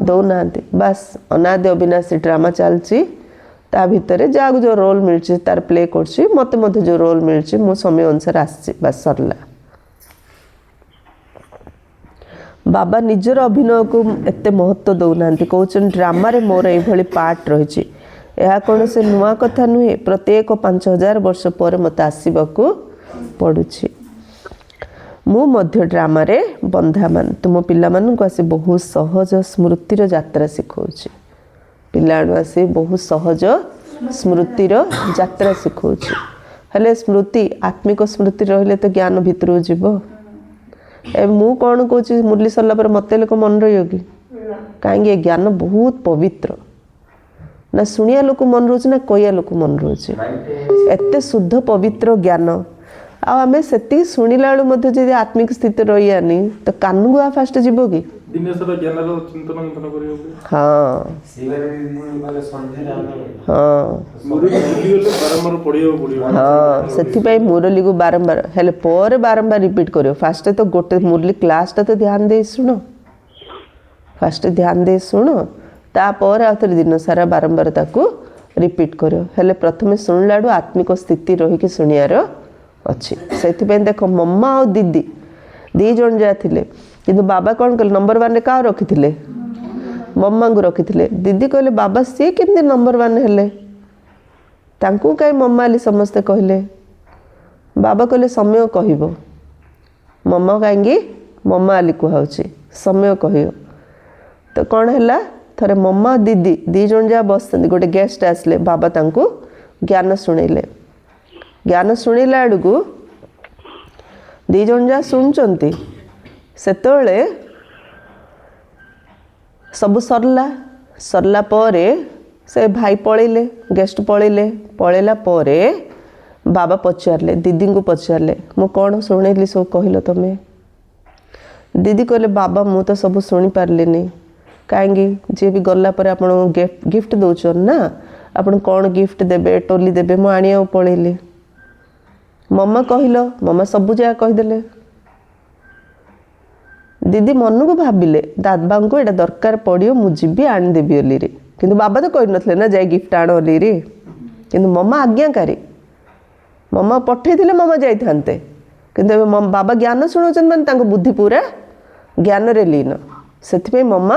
ଦେଉନାହାନ୍ତି। ବାସ୍ ଅନାଦି ଅବିନାଶୀ ଡ୍ରାମା ଚାଲିଛି। ତା ଭିତରେ ଯାହାକୁ ଯେଉଁ ରୋଲ୍ ମିଳୁଛି ତାର ପ୍ଲେ କରୁଛି। ମୋତେ ମଧ୍ୟ ଯେଉଁ ରୋଲ୍ ମିଳୁଛି ମୁଁ ସମୟ ଅନୁସାରେ ଆସିଛି, ବାସ୍ ସରିଲା। ବାବା ନିଜର ଅଭିନୟକୁ ଏତେ ମହତ୍ଵ ଦେଉନାହାନ୍ତି। କହୁଛନ୍ତି ଡ୍ରାମାରେ ମୋର ଏଇଭଳି ପାର୍ଟ ରହିଛି। ଏହା କୌଣସି ନୂଆ କଥା ନୁହେଁ। ପ୍ରତ୍ୟେକ 5000 ବର୍ଷ ପରେ ମୋତେ ଆସିବାକୁ ପଡ଼ୁଛି। ମୁଁ ମଧ୍ୟ ଡ୍ରାମାରେ ବନ୍ଧାମାନ। ତୁମ ପିଲାମାନଙ୍କୁ ଆସି ବହୁତ ସହଜ ସ୍ମୃତିର ଯାତ୍ରା ଶିଖଉଛି। ପିଲାମାନଙ୍କୁ ଆସି ବହୁତ ସହଜ ସ୍ମୃତିର ଯାତ୍ରା ଶିଖଉଛି। ହେଲେ ସ୍ମୃତି ଆତ୍ମିକ ସ୍ମୃତି ରହିଲେ ତ ଜ୍ଞାନ ଭିତରକୁ ଯିବ। ଏବେ ମୁଁ କ'ଣ କହୁଛି ମୁରଲି ସରିଲା ପରେ ମୋତେ ଲୋକ ମନେ ରହିବ କି? କାହିଁକି ଏ ଜ୍ଞାନ ବହୁତ ପବିତ୍ର। ନା ଶୁଣିବା ଲୋକ ମନେ ରହୁଛି ନା କହିବା ଲୋକ ମନେ ରହୁଛି। ଏତେ ଶୁଦ୍ଧ ପବିତ୍ର ଜ୍ଞାନ। ଆଉ ଆମେ ସେତିକି ଶୁଣିଲା ବେଳୁ ମଧ୍ୟ ଯଦି ଆତ୍ମିକ ସ୍ଥିତି ରହିବାନି ତ କାନକୁ ଆଉ ଫାଷ୍ଟ ଯିବ କି? ଦିନ ସାରା ଜ୍ଞାନର ଚିନ୍ତନ ମନ୍ଥନ କରିବାକୁ ପଡ଼ିବ। ହଁ ହଁ ମୁରଲି ଭୁଲିଗଲେ ବାରମ୍ବାର ପଢିବାକୁ ପଡ଼ିବ। ହଁ, ସେଥିପାଇଁ ମୁରଲୀକୁ ବାରମ୍ବାର ହେଲେ ପରେ ବାରମ୍ବାର ରିପିଟ୍ କରିବ। ଫାଷ୍ଟ ତ ଗୋଟେ ମୁରଲି କ୍ଲାସ୍ଟା ତ ଧ୍ୟାନ ଦେଇ ଶୁଣ, ଫାଷ୍ଟ ଧ୍ୟାନ ଦେଇ ଶୁଣ, ତାପରେ ଆଉ ଥରେ ଦିନ ସାରା ବାରମ୍ବାର ତାକୁ ରିପିଟ୍ କରିବ। ହେଲେ ପ୍ରଥମେ ଶୁଣିଲା ବେଳୁ ଆତ୍ମିକ ସ୍ଥିତି ରହିକି ଶୁଣିବାର ଅଛି। ସେଥିପାଇଁ ଦେଖ ମମ୍ମା ଆଉ ଦିଦି 2 ଜଣ ଯାହା ଥିଲେ, କିନ୍ତୁ ବାବା କ'ଣ କଲେ? ନମ୍ବର 1ରେ କାହା ରଖିଥିଲେ? ମମ୍ମାଙ୍କୁ ରଖିଥିଲେ। ଦିଦି କହିଲେ ବାବା ସିଏ କେମିତି ନମ୍ବର 1 ହେଲେ? ତାଙ୍କୁ କାହିଁ ମମ୍ମା ବୋଲି ସମସ୍ତେ କହିଲେ? ବାବା କହିଲେ ସମୟ କହିବ। ମମ୍ମା କାହିଁକି ମମ୍ମା ବୋଲି କୁହାହେଉଛି? ସମୟ କହିବ। ତ କ'ଣ ହେଲା? ଥରେ ମମ୍ମା ଦିଦି 2 ଜଣ ଯାହା ବସିଛନ୍ତି, ଗୋଟେ ଗେଷ୍ଟ ଆସିଲେ, ବାବା ତାଙ୍କୁ ଜ୍ଞାନ ଶୁଣେଇଲେ। ଜ୍ଞାନ ଶୁଣିଲା ବେଳକୁ 2 ଜଣ ଯାହା ଶୁଣୁଛନ୍ତି, ସେତେବେଳେ ସବୁ ସରିଲା। ସରିଲା ପରେ ସେ ଭାଇ ପଳେଇଲେ, ଗେଷ୍ଟ ପଳେଇଲେ। ପଳେଇଲା ପରେ ବାବା ପଚାରିଲେ, ଦିଦିଙ୍କୁ ପଚାରିଲେ, ମୁଁ କ'ଣ ଶୁଣେଇଲି ସବୁ କହିଲ ତମେ? ଦିଦି କହିଲେ ବାବା ମୁଁ ତ ସବୁ ଶୁଣିପାରିଲିନି। କାହିଁକି? ଯିଏ ବି ଗଲା ପରେ ଆପଣ ଗିଫ୍ଟ ଦେଉଛନ୍ତି ନା, ଆପଣ କ'ଣ ଗିଫ୍ଟ ଦେବେ, ଟୋଲି ଦେବେ, ମୁଁ ଆଣିବାକୁ ପଳେଇଲି। ମମା କହିଲ, ମମା ସବୁ ଯାହା କହିଦେଲେ। ଦିଦି ମନକୁ ଭାବିଲେ ଦାଦାଙ୍କୁ ଏଇଟା ଦରକାର ପଡ଼ିବ, ମୁଁ ଯିବି ଆଣିଦେବି ବୋଲିରେ। କିନ୍ତୁ ବାବା ତ କହିନଥିଲେ ନା ଯାଇ ଗିଫ୍ଟ ଆଣ ବୋଲିରେ। କିନ୍ତୁ ମମା ଆଜ୍ଞାକାରୀ, ମମା ପଠେଇଥିଲେ ମମା ଯାଇଥାନ୍ତେ। କିନ୍ତୁ ଏବେ ବାବା ଜ୍ଞାନ ଶୁଣାଉଛନ୍ତି, ମାନେ ତାଙ୍କ ବୁଦ୍ଧି ପୁରା ଜ୍ଞାନରେ ଲୀନ। ସେଥିପାଇଁ ମମା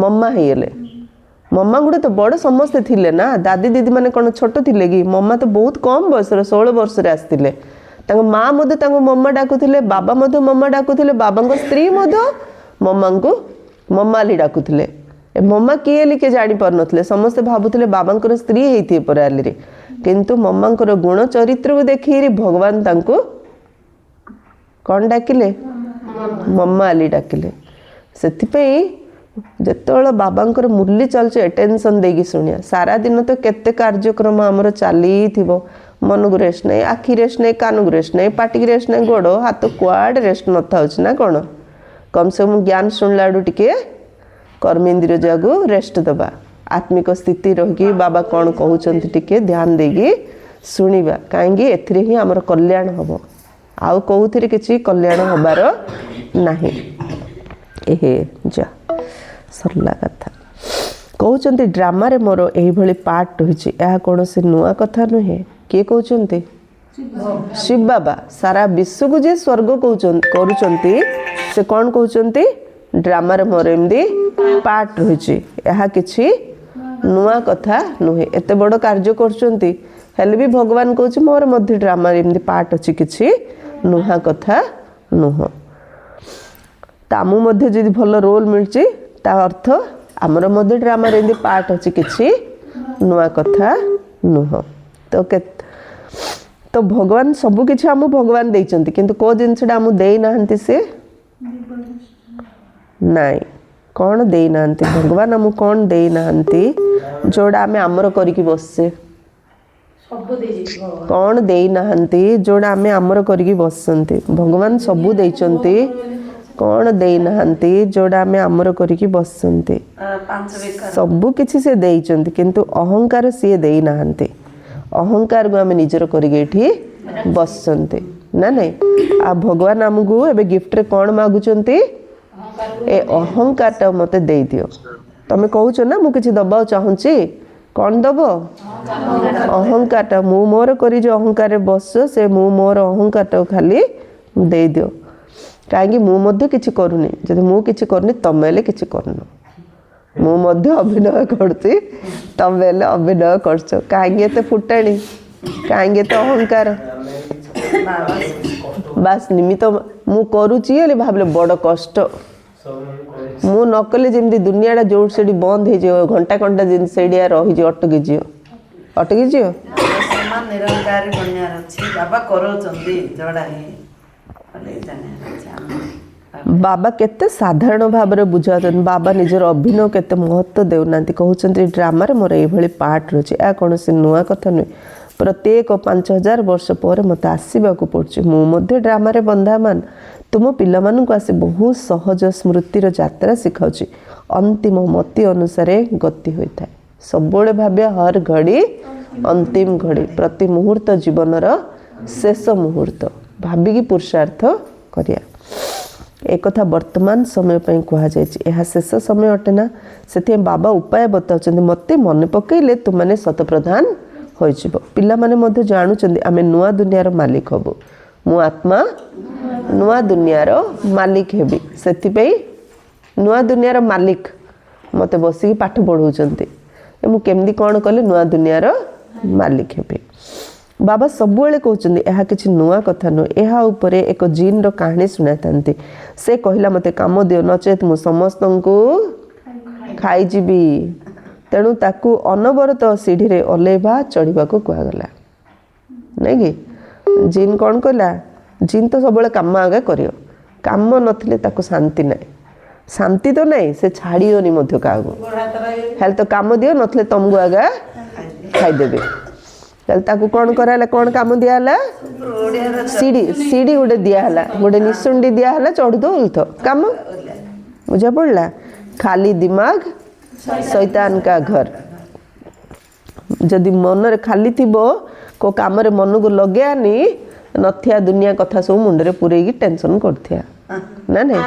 ମମା ହେଇଗଲେ। ମମା ଗୁଡ଼ା ତ ବଡ଼ ସମସ୍ତେ ଥିଲେ ନା, ଦାଦି ଦିଦି ମାନେ କ'ଣ ଛୋଟ ଥିଲେ କି? ମମା ତ ବହୁତ କମ୍ ବୟସର, 16 ବର୍ଷରେ ଆସିଥିଲେ। ତାଙ୍କ ମା ମଧ୍ୟ ତାଙ୍କୁ ମମା ଡାକୁଥିଲେ, ବାବା ମଧ୍ୟ ମମା ଡାକୁଥିଲେ, ବାବାଙ୍କ ସ୍ତ୍ରୀ ମଧ୍ୟ ମମାଙ୍କୁ ମମାଲି ଡାକୁଥିଲେ। ଏ ମମା କିଏ ହେଲି କିଏ ଜାଣିପାରୁନଥିଲେ, ସମସ୍ତେ ଭାବୁଥିଲେ ବାବାଙ୍କର ସ୍ତ୍ରୀ ହେଇଥିବେ ପରେ ଆଲିରେ। କିନ୍ତୁ ମମାଙ୍କର ଗୁଣ ଚରିତ୍ରକୁ ଦେଖିକିରି ଭଗବାନ ତାଙ୍କୁ କ'ଣ ଡାକିଲେ? ମମା ଆଲି ଡାକିଲେ। ସେଥିପାଇଁ ଯେତେବେଳେ ବାବାଙ୍କର ମୁରଲି ଚାଲୁଛି ଆଟେନସନ୍ ଦେଇକି ଶୁଣିବା। ସାରାଦିନ ତ କେତେ କାର୍ଯ୍ୟକ୍ରମ ଆମର ଚାଲିଥିବ, ମନକୁ ରେଷ୍ଟ ନାହିଁ, ଆଖି ରେଷ୍ଟ ନାହିଁ, କାନକୁ ରେଷ୍ଟ ନାହିଁ, ପାଟିକି ରେଷ୍ଟ ନାହିଁ, ଗୋଡ଼ ହାତ କୁଆଡ଼େ ରେଷ୍ଟ ନଥାଉଛି ନା କ'ଣ? କମ୍ ସେ କମ୍ ଜ୍ଞାନ ଶୁଣିଲା ବେଳୁ ଟିକେ କର୍ମେନ୍ଦ୍ରିୟ ଯାକୁ ରେଷ୍ଟ ଦେବା, ଆତ୍ମିକ ସ୍ଥିତି ରହିକି ବାବା କ'ଣ କହୁଛନ୍ତି ଟିକେ ଧ୍ୟାନ ଦେଇକି ଶୁଣିବା। କାହିଁକି ଏଥିରେ ହିଁ ଆମର କଲ୍ୟାଣ ହେବ, ଆଉ କେଉଁଥିରେ କିଛି କଲ୍ୟାଣ ହେବାର ନାହିଁ। ଏହେ ଯା ସରିଲା କଥା। କହୁଛନ୍ତି ଡ୍ରାମାରେ ମୋର ଏଇଭଳି ପାର୍ଟ ରହିଛି, ଏହା କୌଣସି ନୂଆ କଥା ନୁହେଁ। କିଏ କହୁଛନ୍ତି? ଶିବ ବାବା। ସାରା ବିଶ୍ୱକୁ ଯିଏ ସ୍ୱର୍ଗ କହୁଛନ୍ତି କରୁଛନ୍ତି, ସେ କ'ଣ କହୁଛନ୍ତି? ଡ୍ରାମାରେ ମୋର ଏମିତି ପାର୍ଟ ରହିଛି, ଏହା କିଛି ନୂଆ କଥା ନୁହେଁ। ଏତେ ବଡ଼ କାର୍ଯ୍ୟ କରୁଛନ୍ତି, ହେଲେ ବି ଭଗବାନ କହୁଛି ମୋର ମଧ୍ୟ ଡ୍ରାମାରେ ଏମିତି ପାର୍ଟ ଅଛି, କିଛି ନୂଆ କଥା ନୁହଁ। ତ ଆମକୁ ମଧ୍ୟ ଯଦି ଭଲ ରୋଲ୍ ମିଳୁଛି, ତା ଅର୍ଥ ଆମର ମଧ୍ୟ ଡ୍ରାମାରେ ଏମିତି ପାର୍ଟ ଅଛି, କିଛି ନୂଆ କଥା ନୁହଁ। ତ ଭଗବାନ ସବୁ କିଛି ଆମକୁ ଭଗବାନ ଦେଇଛନ୍ତି, କିନ୍ତୁ କେଉଁ ଜିନିଷଟା ଆମକୁ ଦେଇନାହାନ୍ତି ସେ? ନାଇଁ, କ'ଣ ଦେଇନାହାନ୍ତି ଭଗବାନ ଆମକୁ? କ'ଣ ଦେଇନାହାନ୍ତି ଯୋଉଟା ଆମେ ଆମର କରିକି ବସଛେ? ସବୁ ଦେଇଯାଇଛି ଭଗବାନ। କ'ଣ ଦେଇନାହାନ୍ତି ଯୋଉଟା ଆମେ ଆମର କରିକି ବସିଛନ୍ତି? ଭଗବାନ ସବୁ ଦେଇଛନ୍ତି। କ'ଣ ଦେଇନାହାନ୍ତି ଯୋଉଟା ଆମେ ଆମର କରିକି ବସିଛନ୍ତି? ପାଞ୍ଚ ବିକାର। ସବୁ କିଛି ସେ ଦେଇଛନ୍ତି, କିନ୍ତୁ ଅହଙ୍କାର ସିଏ ଦେଇନାହାନ୍ତି। ଅହଙ୍କାରକୁ ଆମେ ନିଜର କରିକି ଏଇଠି ବସିଛନ୍ତି ନା ନାଇଁ? ଆଉ ଭଗବାନ ଆମକୁ ଏବେ ଗିଫ୍ଟରେ କ'ଣ ମାଗୁଛନ୍ତି? ଏ ଅହଙ୍କାରଟା ମୋତେ ଦେଇଦିଅ। ତମେ କହୁଛ ନା ମୁଁ କିଛି ଦବାକୁ ଚାହୁଁଛି, କ'ଣ ଦବ? ଅହଙ୍କାରଟା। ମୁଁ ମୋର କରି ଯେଉଁ ଅହଙ୍କାରରେ ବସ, ସେ ମୁଁ ମୋର ଅହଙ୍କାରଟାକୁ ଖାଲି ଦେଇଦିଅ। କାହିଁକି ମୁଁ ମଧ୍ୟ କିଛି କରୁନି। ଯଦି ମୁଁ କିଛି କରୁନି, ତମେ ହେଲେ କିଛି କରୁନ। ମୁଁ ମଧ୍ୟ ଅଭିନୟ କରୁଛି, ତମେ ହେଲେ ଅଭିନୟ କରୁଛ। କାହିଁକି ଏତେ ଫୁଟାଣି, କାହିଁକି ଏତେ ଅହଙ୍କାର? ବାସ୍ ନିମିତ୍ତ ମୁଁ କରୁଛି ହେଲେ ଭାବିଲେ ବଡ଼ କଷ୍ଟ। ମୁଁ ନ କଲେ ଯେମିତି ଦୁନିଆଟା ଯୋଉଠି ସେଠି ବନ୍ଦ ହେଇଯିବ, ଘଣ୍ଟା ଘଣ୍ଟା ଜିନିଷ ସେଇଠି ରହିଯିବ, ଅଟକିଯିବ, ଅଟକିଯିବ। ସମାନ ନିରଙ୍କାରୀ ବନିବାର ଅଛି, ବାବା କରଉଛନ୍ତି ଯୋଉଟା ହିଁ ବୋଲି ଜାଣିବାର ଅଛି ଆମେ। ବାବା କେତେ ସାଧାରଣ ଭାବରେ ବୁଝାଉଛନ୍ତି। ବାବା ନିଜର ଅଭିନୟ କେତେ ମହତ୍ଵ ଦେଉନାହାନ୍ତି। କହୁଛନ୍ତି ଡ୍ରାମାରେ ମୋର ଏଇଭଳି ପାର୍ଟ ରହିଛି, ଏହା କୌଣସି ନୂଆ କଥା ନୁହେଁ। ପ୍ରତ୍ୟେକ 5000 ବର୍ଷ ପରେ ମୋତେ ଆସିବାକୁ ପଡ଼ୁଛି। ମୁଁ ମଧ୍ୟ ଡ୍ରାମାରେ ବନ୍ଧାମାନ। ତୁମ ପିଲାମାନଙ୍କୁ ଆସି ବହୁତ ସହଜ ସ୍ମୃତିର ଯାତ୍ରା ଶିଖାଉଛି। ଅନ୍ତିମ ମତି ଅନୁସାରେ ଗତି ହୋଇଥାଏ। ସବୁବେଳେ ଭାବିବା ହର ଘଡ଼ି ଅନ୍ତିମ ଘଡ଼ି, ପ୍ରତି ମୁହୂର୍ତ୍ତ ଜୀବନର ଶେଷ ମୁହୂର୍ତ୍ତ ଭାବିକି ପୁରୁଷାର୍ଥ କରିବା। ଏକଥା ବର୍ତ୍ତମାନ ସମୟ ପାଇଁ କୁହାଯାଇଛି। ଏହା ଶେଷ ସମୟ ଅଟେ ନା, ସେଥିପାଇଁ ବାବା ଉପାୟ ବତାଉଛନ୍ତି। ମୋତେ ମନେ ପକାଇଲେ ତୁମମାନେ ଶତପ୍ରଧାନ ହୋଇଯିବ। ପିଲାମାନେ ମଧ୍ୟ ଜାଣୁଛନ୍ତି ଆମେ ନୂଆ ଦୁନିଆର ମାଲିକ ହବୁ। ମୁଁ ଆତ୍ମା ନୂଆ ଦୁନିଆର ମାଲିକ ହେବି। ସେଥିପାଇଁ ନୂଆ ଦୁନିଆର ମାଲିକ ମୋତେ ବସିକି ପାଠ ପଢ଼ଉଛନ୍ତି, ମୁଁ କେମିତି କ'ଣ କଲେ ନୂଆ ଦୁନିଆର ମାଲିକ ହେବି। ବାବା ସବୁବେଳେ କହୁଛନ୍ତି ଏହା କିଛି ନୂଆ କଥା ନୁହେଁ। ଏହା ଉପରେ ଏକ ଜିନ୍ର କାହାଣୀ ଶୁଣାଇଥାନ୍ତି। ସେ କହିଲା ମୋତେ କାମ ଦିଅ, ନଚେତ୍ ମୁଁ ସମସ୍ତଙ୍କୁ ଖାଇଯିବି। ତେଣୁ ତାକୁ ଅନବରତ ସିଢ଼ିରେ ଓହ୍ଲେଇବା ଚଢ଼ିବାକୁ କୁହାଗଲା। ନାଇଁ କି ଜିନ୍ କ'ଣ କହିଲା? ଜିନ୍ ତ ସବୁବେଳେ କାମ ଆଗେ କରିବ, କାମ ନଥିଲେ ତାକୁ ଶାନ୍ତି ନାହିଁ। ଶାନ୍ତି ତ ନାହିଁ, ସେ ଛାଡ଼ିବନି ମଧ୍ୟ କାହାକୁ। ହେଲେ ତ କାମ ଦିଅ, ନଥିଲେ ତମକୁ ଆଗା ଖାଇଦେବେ। ତାହେଲେ ତାକୁ କ'ଣ କରାହେଲା? କ'ଣ କାମ ଦିଆହେଲା? ସିଢ଼ି, ସିଢ଼ି ଗୋଟେ ଦିଆହେଲା, ଗୋଟେ ନିଶୁଣ୍ଡି ଦିଆହେଲା, ଚଢ଼ୁଥ ଓହ୍ଲୁଥ କାମ। ବୁଝା ପଡ଼ିଲା? ଖାଲି ଦିମାଗ ଶୈତାନ କା ଘର। ଯଦି ମନରେ ଖାଲି ଥିବ, କେଉଁ କାମରେ ମନକୁ ଲଗେଇଆନି, ନଥିଆ ଦୁନିଆ କଥା ସବୁ ମୁଣ୍ଡରେ ପୁରେଇକି ଟେନସନ୍ କରୁଥିବା ନା ନାଇଁ?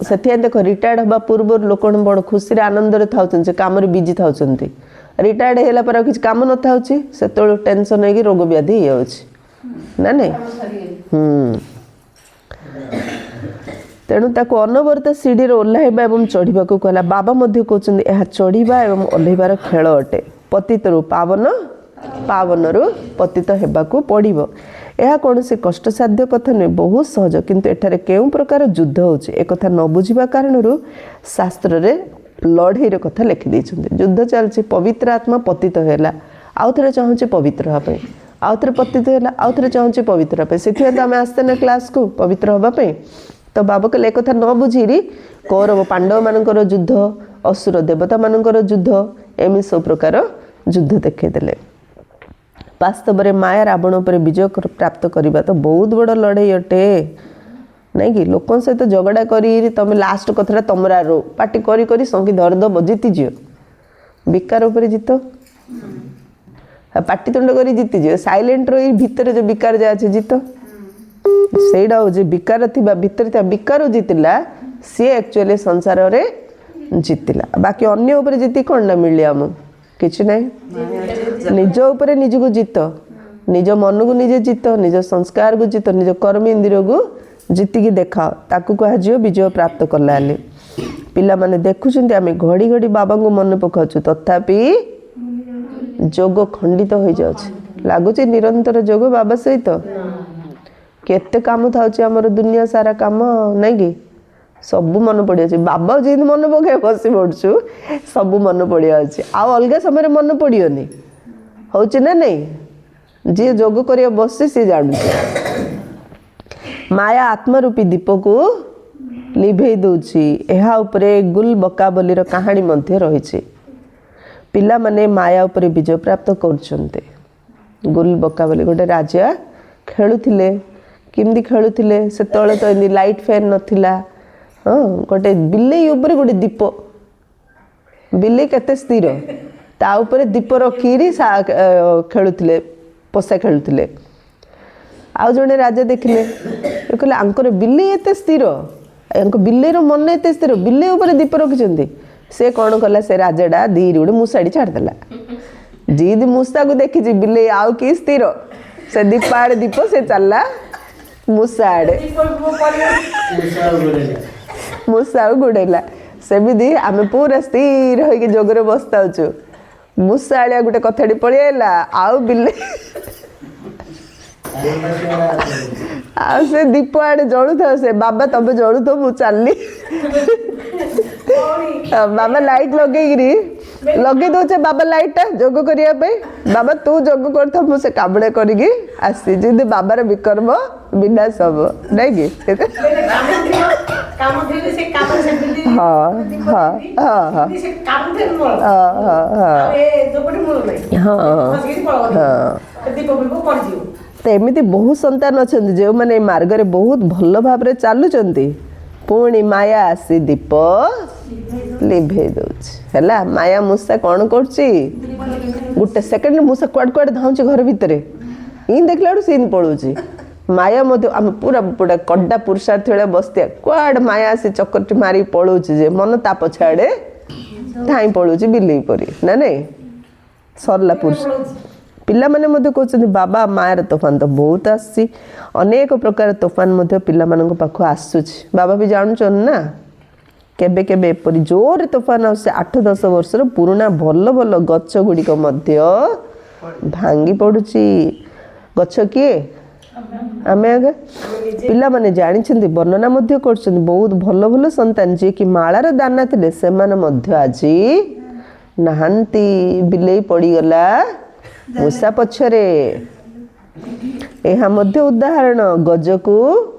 ସେଥିପାଇଁ ଦେଖ, ରିଟାୟାର୍ଡ ହେବା ପୂର୍ବରୁ ଲୋକ ବଡ଼ ଖୁସିରେ ଆନନ୍ଦରେ ଥାଉଛନ୍ତି, ସେ କାମରେ ବିଜି ଥାଉଛନ୍ତି। ରିଟାୟାର୍ଡ ହେଲା ପରେ ଆଉ କିଛି କାମ ନଥାଉଛି, ସେତେବେଳେ ଟେନସନ୍ ହେଇକି ରୋଗ ବ୍ୟାଧି ହେଇଯାଉଛି ନା ନାଇଁ? ତେଣୁ ତାକୁ ଅନବରତ ସିଢ଼ିରେ ଓହ୍ଲାଇବା ଏବଂ ଚଢ଼ିବାକୁ କହିଲା। ବାବା ମଧ୍ୟ କହୁଛନ୍ତି, ଏହା ଚଢ଼ିବା ଏବଂ ଓହ୍ଲାଇବାର ଖେଳ ଅଟେ। ପତିତରୁ ପାବନ, ପାବନରୁ ପତିତ ହେବାକୁ ପଡ଼ିବ। ଏହା କୌଣସି କଷ୍ଟସାଧ୍ୟ କଥା ନୁହେଁ, ବହୁତ ସହଜ। କିନ୍ତୁ ଏଠାରେ କେଉଁ ପ୍ରକାର ଯୁଦ୍ଧ ହେଉଛି, ଏକଥା ନ ବୁଝିବା କାରଣରୁ ଶାସ୍ତ୍ରରେ ଲଢ଼େଇର କଥା ଲେଖିଦେଇଛନ୍ତି। ଯୁଦ୍ଧ ଚାଲିଛି। ପବିତ୍ର ଆତ୍ମା ପତିତ ହେଲା, ଆଉ ଥରେ ଚାହୁଁଛି ପବିତ୍ର ହେବା ପାଇଁ, ଆଉ ଥରେ ପତିତ ହେଲା, ଆଉ ଥରେ ଚାହୁଁଛି ପବିତ୍ର ହେବା ପାଇଁ। ସେଥିପାଇଁ ତ ଆମେ ଆସିତେ ନା କ୍ଲାସ୍କୁ ପବିତ୍ର ହେବା ପାଇଁ। ତ ବାବା କହିଲେ, ଏକଥା ନ ବୁଝିରି କୌରବ ପାଣ୍ଡବମାନଙ୍କର ଯୁଦ୍ଧ, ଅସୁର ଦେବତାମାନଙ୍କର ଯୁଦ୍ଧ, ଏମିତି ସବୁ ପ୍ରକାର ଯୁଦ୍ଧ ଦେଖେଇଦେଲେ। ବାସ୍ତବରେ ମାୟା ରାବଣ ଉପରେ ବିଜୟ ପ୍ରାପ୍ତ କରିବା ତ ବହୁତ ବଡ଼ ଲଢ଼େଇ ଅଟେ, ନାଇଁ କି? ଲୋକଙ୍କ ସହିତ ଝଗଡ଼ା କରି ତମେ ଲାଷ୍ଟ କଥାଟା ତମର ଆରୁ ପାଟି କରି କରି ସଙ୍ଗୀ ଧରିଦେବ, ଜିତିଯିବ। ବିକାର ଉପରେ ଜିତ, ପାଟିତୁଣ୍ଡ କରି ଜିତିଯିବ। ସାଇଲେଣ୍ଟ ରହି ଭିତରେ ଯେଉଁ ବିକାର ଯାହା ଅଛି ଜିତ। ସେଇଟା ହେଉଛି ବିକାର ଥିବା ଭିତରେ ଥିବା ବିକାର ଜିତିଲା, ସିଏ ଆକ୍ଚୁଆଲି ସଂସାରରେ ଜିତିଲା। ବାକି ଅନ୍ୟ ଉପରେ ଜିତି କ'ଣ ନା ମିଳିଲା ଆମକୁ? କିଛି ନାହିଁ। ନିଜ ଉପରେ ନିଜକୁ ଜିତ, ନିଜ ମନକୁ ନିଜେ ଜିତ, ନିଜ ସଂସ୍କାରକୁ ଜିତ, ନିଜ କର୍ମ ଇନ୍ଦ୍ରିୟକୁ ଜିତିକି ଦେଖାଅ, ତାକୁ କୁହାଯିବ ବିଜୟ ପ୍ରାପ୍ତ କଲା ହେଲେ। ପିଲାମାନେ ଦେଖୁଛନ୍ତି, ଆମେ ଘଡ଼ି ଘଡ଼ି ବାବାଙ୍କୁ ମନେ ପକାଉଛୁ, ତଥାପି ଯୋଗ ଖଣ୍ଡିତ ହୋଇଯାଉଛି। ଲାଗୁଛି ନିରନ୍ତର ଯୋଗ ବାବା ସହିତ? କେତେ କାମ ଥାଉଛି ଆମର, ଦୁନିଆ ସାରା କାମ, ନାଇଁ କି? ସବୁ ମନେ ପଡ଼ିଯାଉଛି। ବାବା ଯେମିତି ମନେ ପକାଇ ବସି ପଡ଼ୁଛୁ, ସବୁ ମନେ ପଡ଼ିଯାଉଛି। ଆଉ ଅଲଗା ସମୟରେ ମନେ ପଡ଼ିବନି। ହଉଛି ନା ନାଇଁ? ଯିଏ ଯୋଗ କରିବା ବସିଛି, ସିଏ ଜାଣୁଛି। ମାୟା ଆତ୍ମରୂପୀ ଦୀପକୁ ଲିଭେଇ ଦେଉଛି। ଏହା ଉପରେ ଗୁଲ ବକାବଲିର କାହାଣୀ ମଧ୍ୟ ରହିଛି। ପିଲାମାନେ ମାୟା ଉପରେ ବିଜୟ ପ୍ରାପ୍ତ କରୁଛନ୍ତି। ଗୁଲ ବକାବଲି, ଗୋଟେ ରାଜା ଖେଳୁଥିଲେ। କେମିତି ଖେଳୁଥିଲେ? ସେତେବେଳେ ତ ଏମିତି ଲାଇଟ୍ ଫ୍ୟାନ୍ ନଥିଲା। ହଁ, ଗୋଟେ ବିଲେଇ ଉପରେ ଗୋଟେ ଦୀପ। ବିଲେଇ କେତେ ସ୍ଥିର, ତା ଉପରେ ଦୀପ ରଖିକିରି ଖେଳୁଥିଲେ, ପଶା ଖେଳୁଥିଲେ। ଆଉ ଜଣେ ରାଜା ଦେଖିଲେ, ଏ କହିଲେ, ଆଙ୍କର ବିଲେଇ ଏତେ ସ୍ଥିର, ୟାଙ୍କ ବିଲେଇର ମନ ଏତେ ସ୍ଥିର, ବିଲେଇ ଉପରେ ଦୀପ ରଖିଛନ୍ତି। ସେ କ'ଣ କଲା, ସେ ରାଜାଟା ଧୀରେ ଗୋଟେ ମୂଷାଟି ଛାଡ଼ିଦେଲା। ଯିଦି ମୂଷାକୁ ଦେଖିଛି ବିଲେଇ ଆଉ କି ସ୍ଥିର, ସେ ଦୀପ ଆଡ଼େ ଦୀପ, ସେ ଚାଲିଲା ମୂଷା ଆଡ଼େ, ମୂଷାକୁ ଗୋଡ଼େଇଲା। ସେମିତି ଆମେ ପୁରା ସ୍ଥିର ହେଇକି ଯୋଗରେ ବସିଥାଉଛୁ, ମୂଷା ଆଳିଆ ଗୋଟେ କଥାଟି ପଳେଇ ଆଇଲା, ଆଉ ବିଲେଇ ଆଉ ସେ ଦୀପ ଆଡ଼େ ଜଳୁଥାଉ। ସେ ବାବା ତମେ ଜଳୁଥାଉ, ମୁଁ ଚାଲିଲି। ବାବା ଲାଇଟ୍ ଲଗେଇକିରି ଲଗେଇ ଦଉଛେ ବାବା ଲାଇଟ୍ଟା ଯୋଗ କରିବା ପାଇଁ। ବାବା ତୁ ଯୋଗ କରିଥାଉ, ମୁଁ ସେ କାମଟା କରିକି ଆସିଛି। ଯେମିତି ବାବାର ବିକର୍ମ ବିନାଶ ହବ, ନାଇଁ କି? କାମ ଥିଲେ ସେ କାମ ସେମିତି ହଁ ହଁ ହଁ ହଁ ସେ କାମ ଥିଲେ ମୂଳ ହଁ ହଁ ହଁ ଆଉ ଏ ଯୋଗଟି ମୂଳ ନାହିଁ। ଖସିକିରି ପଳେଇବ, ଦୀପ ଫିପ ପଡ଼ିଯିବ। ତ ଏମିତି ବହୁତ ସନ୍ତାନ ଅଛନ୍ତି, ଯେଉଁମାନେ ଏ ମାର୍ଗରେ ବହୁତ ଭଲ ଭାବରେ ଚାଲୁଛନ୍ତି, ପୁଣି ମାୟା ଆସି ଦୀପ ଲିଭେଇ ଦଉଛି। ହେଲା, ମାୟା ମୂଷା କ'ଣ କରୁଛି? ଗୋଟେ ସେକେଣ୍ଡ ମୂଷା କୁଆଡ଼େ କୁଆଡ଼େ ଧାଉଁଛି ଘର ଭିତରେ, ଇନ୍ ଦେଖିଲା ବେଳକୁ ସିନ୍ ପଳଉଛି। ମାୟା ମଧ୍ୟ, ଆମେ ପୁରା ପୁରା କଡା ପୁରୁଷାର୍ଥୀ ଭଳିଆ ବସିଥିବା, କୁଆଡ଼େ ମାୟା ଆସି ଚକରଟି ମାରିକି ପଳଉଛି ଯେ ମନ ତା ପଛ ଆଡ଼େ ଧାଇଁ ପଳଉଛି ବିଲେଇ ପରି, ନା ନାଇଁ? ସରିଲା ପୁରୁଷ। ପିଲାମାନେ ମଧ୍ୟ କହୁଛନ୍ତି, ବାବା ମାୟାର ତୋଫାନ ତ ବହୁତ ଆସୁଛି। ଅନେକ ପ୍ରକାର ତୋଫାନ ମଧ୍ୟ ପିଲାମାନଙ୍କ ପାଖକୁ ଆସୁଛି। ବାବା ବି ଜାଣୁଛନ୍ତି ନା, କେବେ କେବେ ଏପରି ଜୋରରେ ତୋଫାନ ଆସୁଛି, 8-10 ବର୍ଷର ପୁରୁଣା ଭଲ ଭଲ ଗଛ ଗୁଡ଼ିକ ମଧ୍ୟ ଭାଙ୍ଗି ପଡ଼ୁଛି। ଗଛ କିଏ? ଆମେ ଆଗେ। ପିଲାମାନେ ଜାଣିଛନ୍ତି, ବର୍ଣ୍ଣନା ମଧ୍ୟ କରୁଛନ୍ତି। ବହୁତ ଭଲ ଭଲ ସନ୍ତାନ ଯିଏକି ମାଳାର ଦାନା ଥିଲେ, ସେମାନେ ମଧ୍ୟ ଆଜି ନାହାନ୍ତି। ବିଲେଇ ପଡ଼ିଗଲା ମୂଷା ପଛରେ। ଏହା ମଧ୍ୟ ଉଦାହରଣ। ଗଜକୁ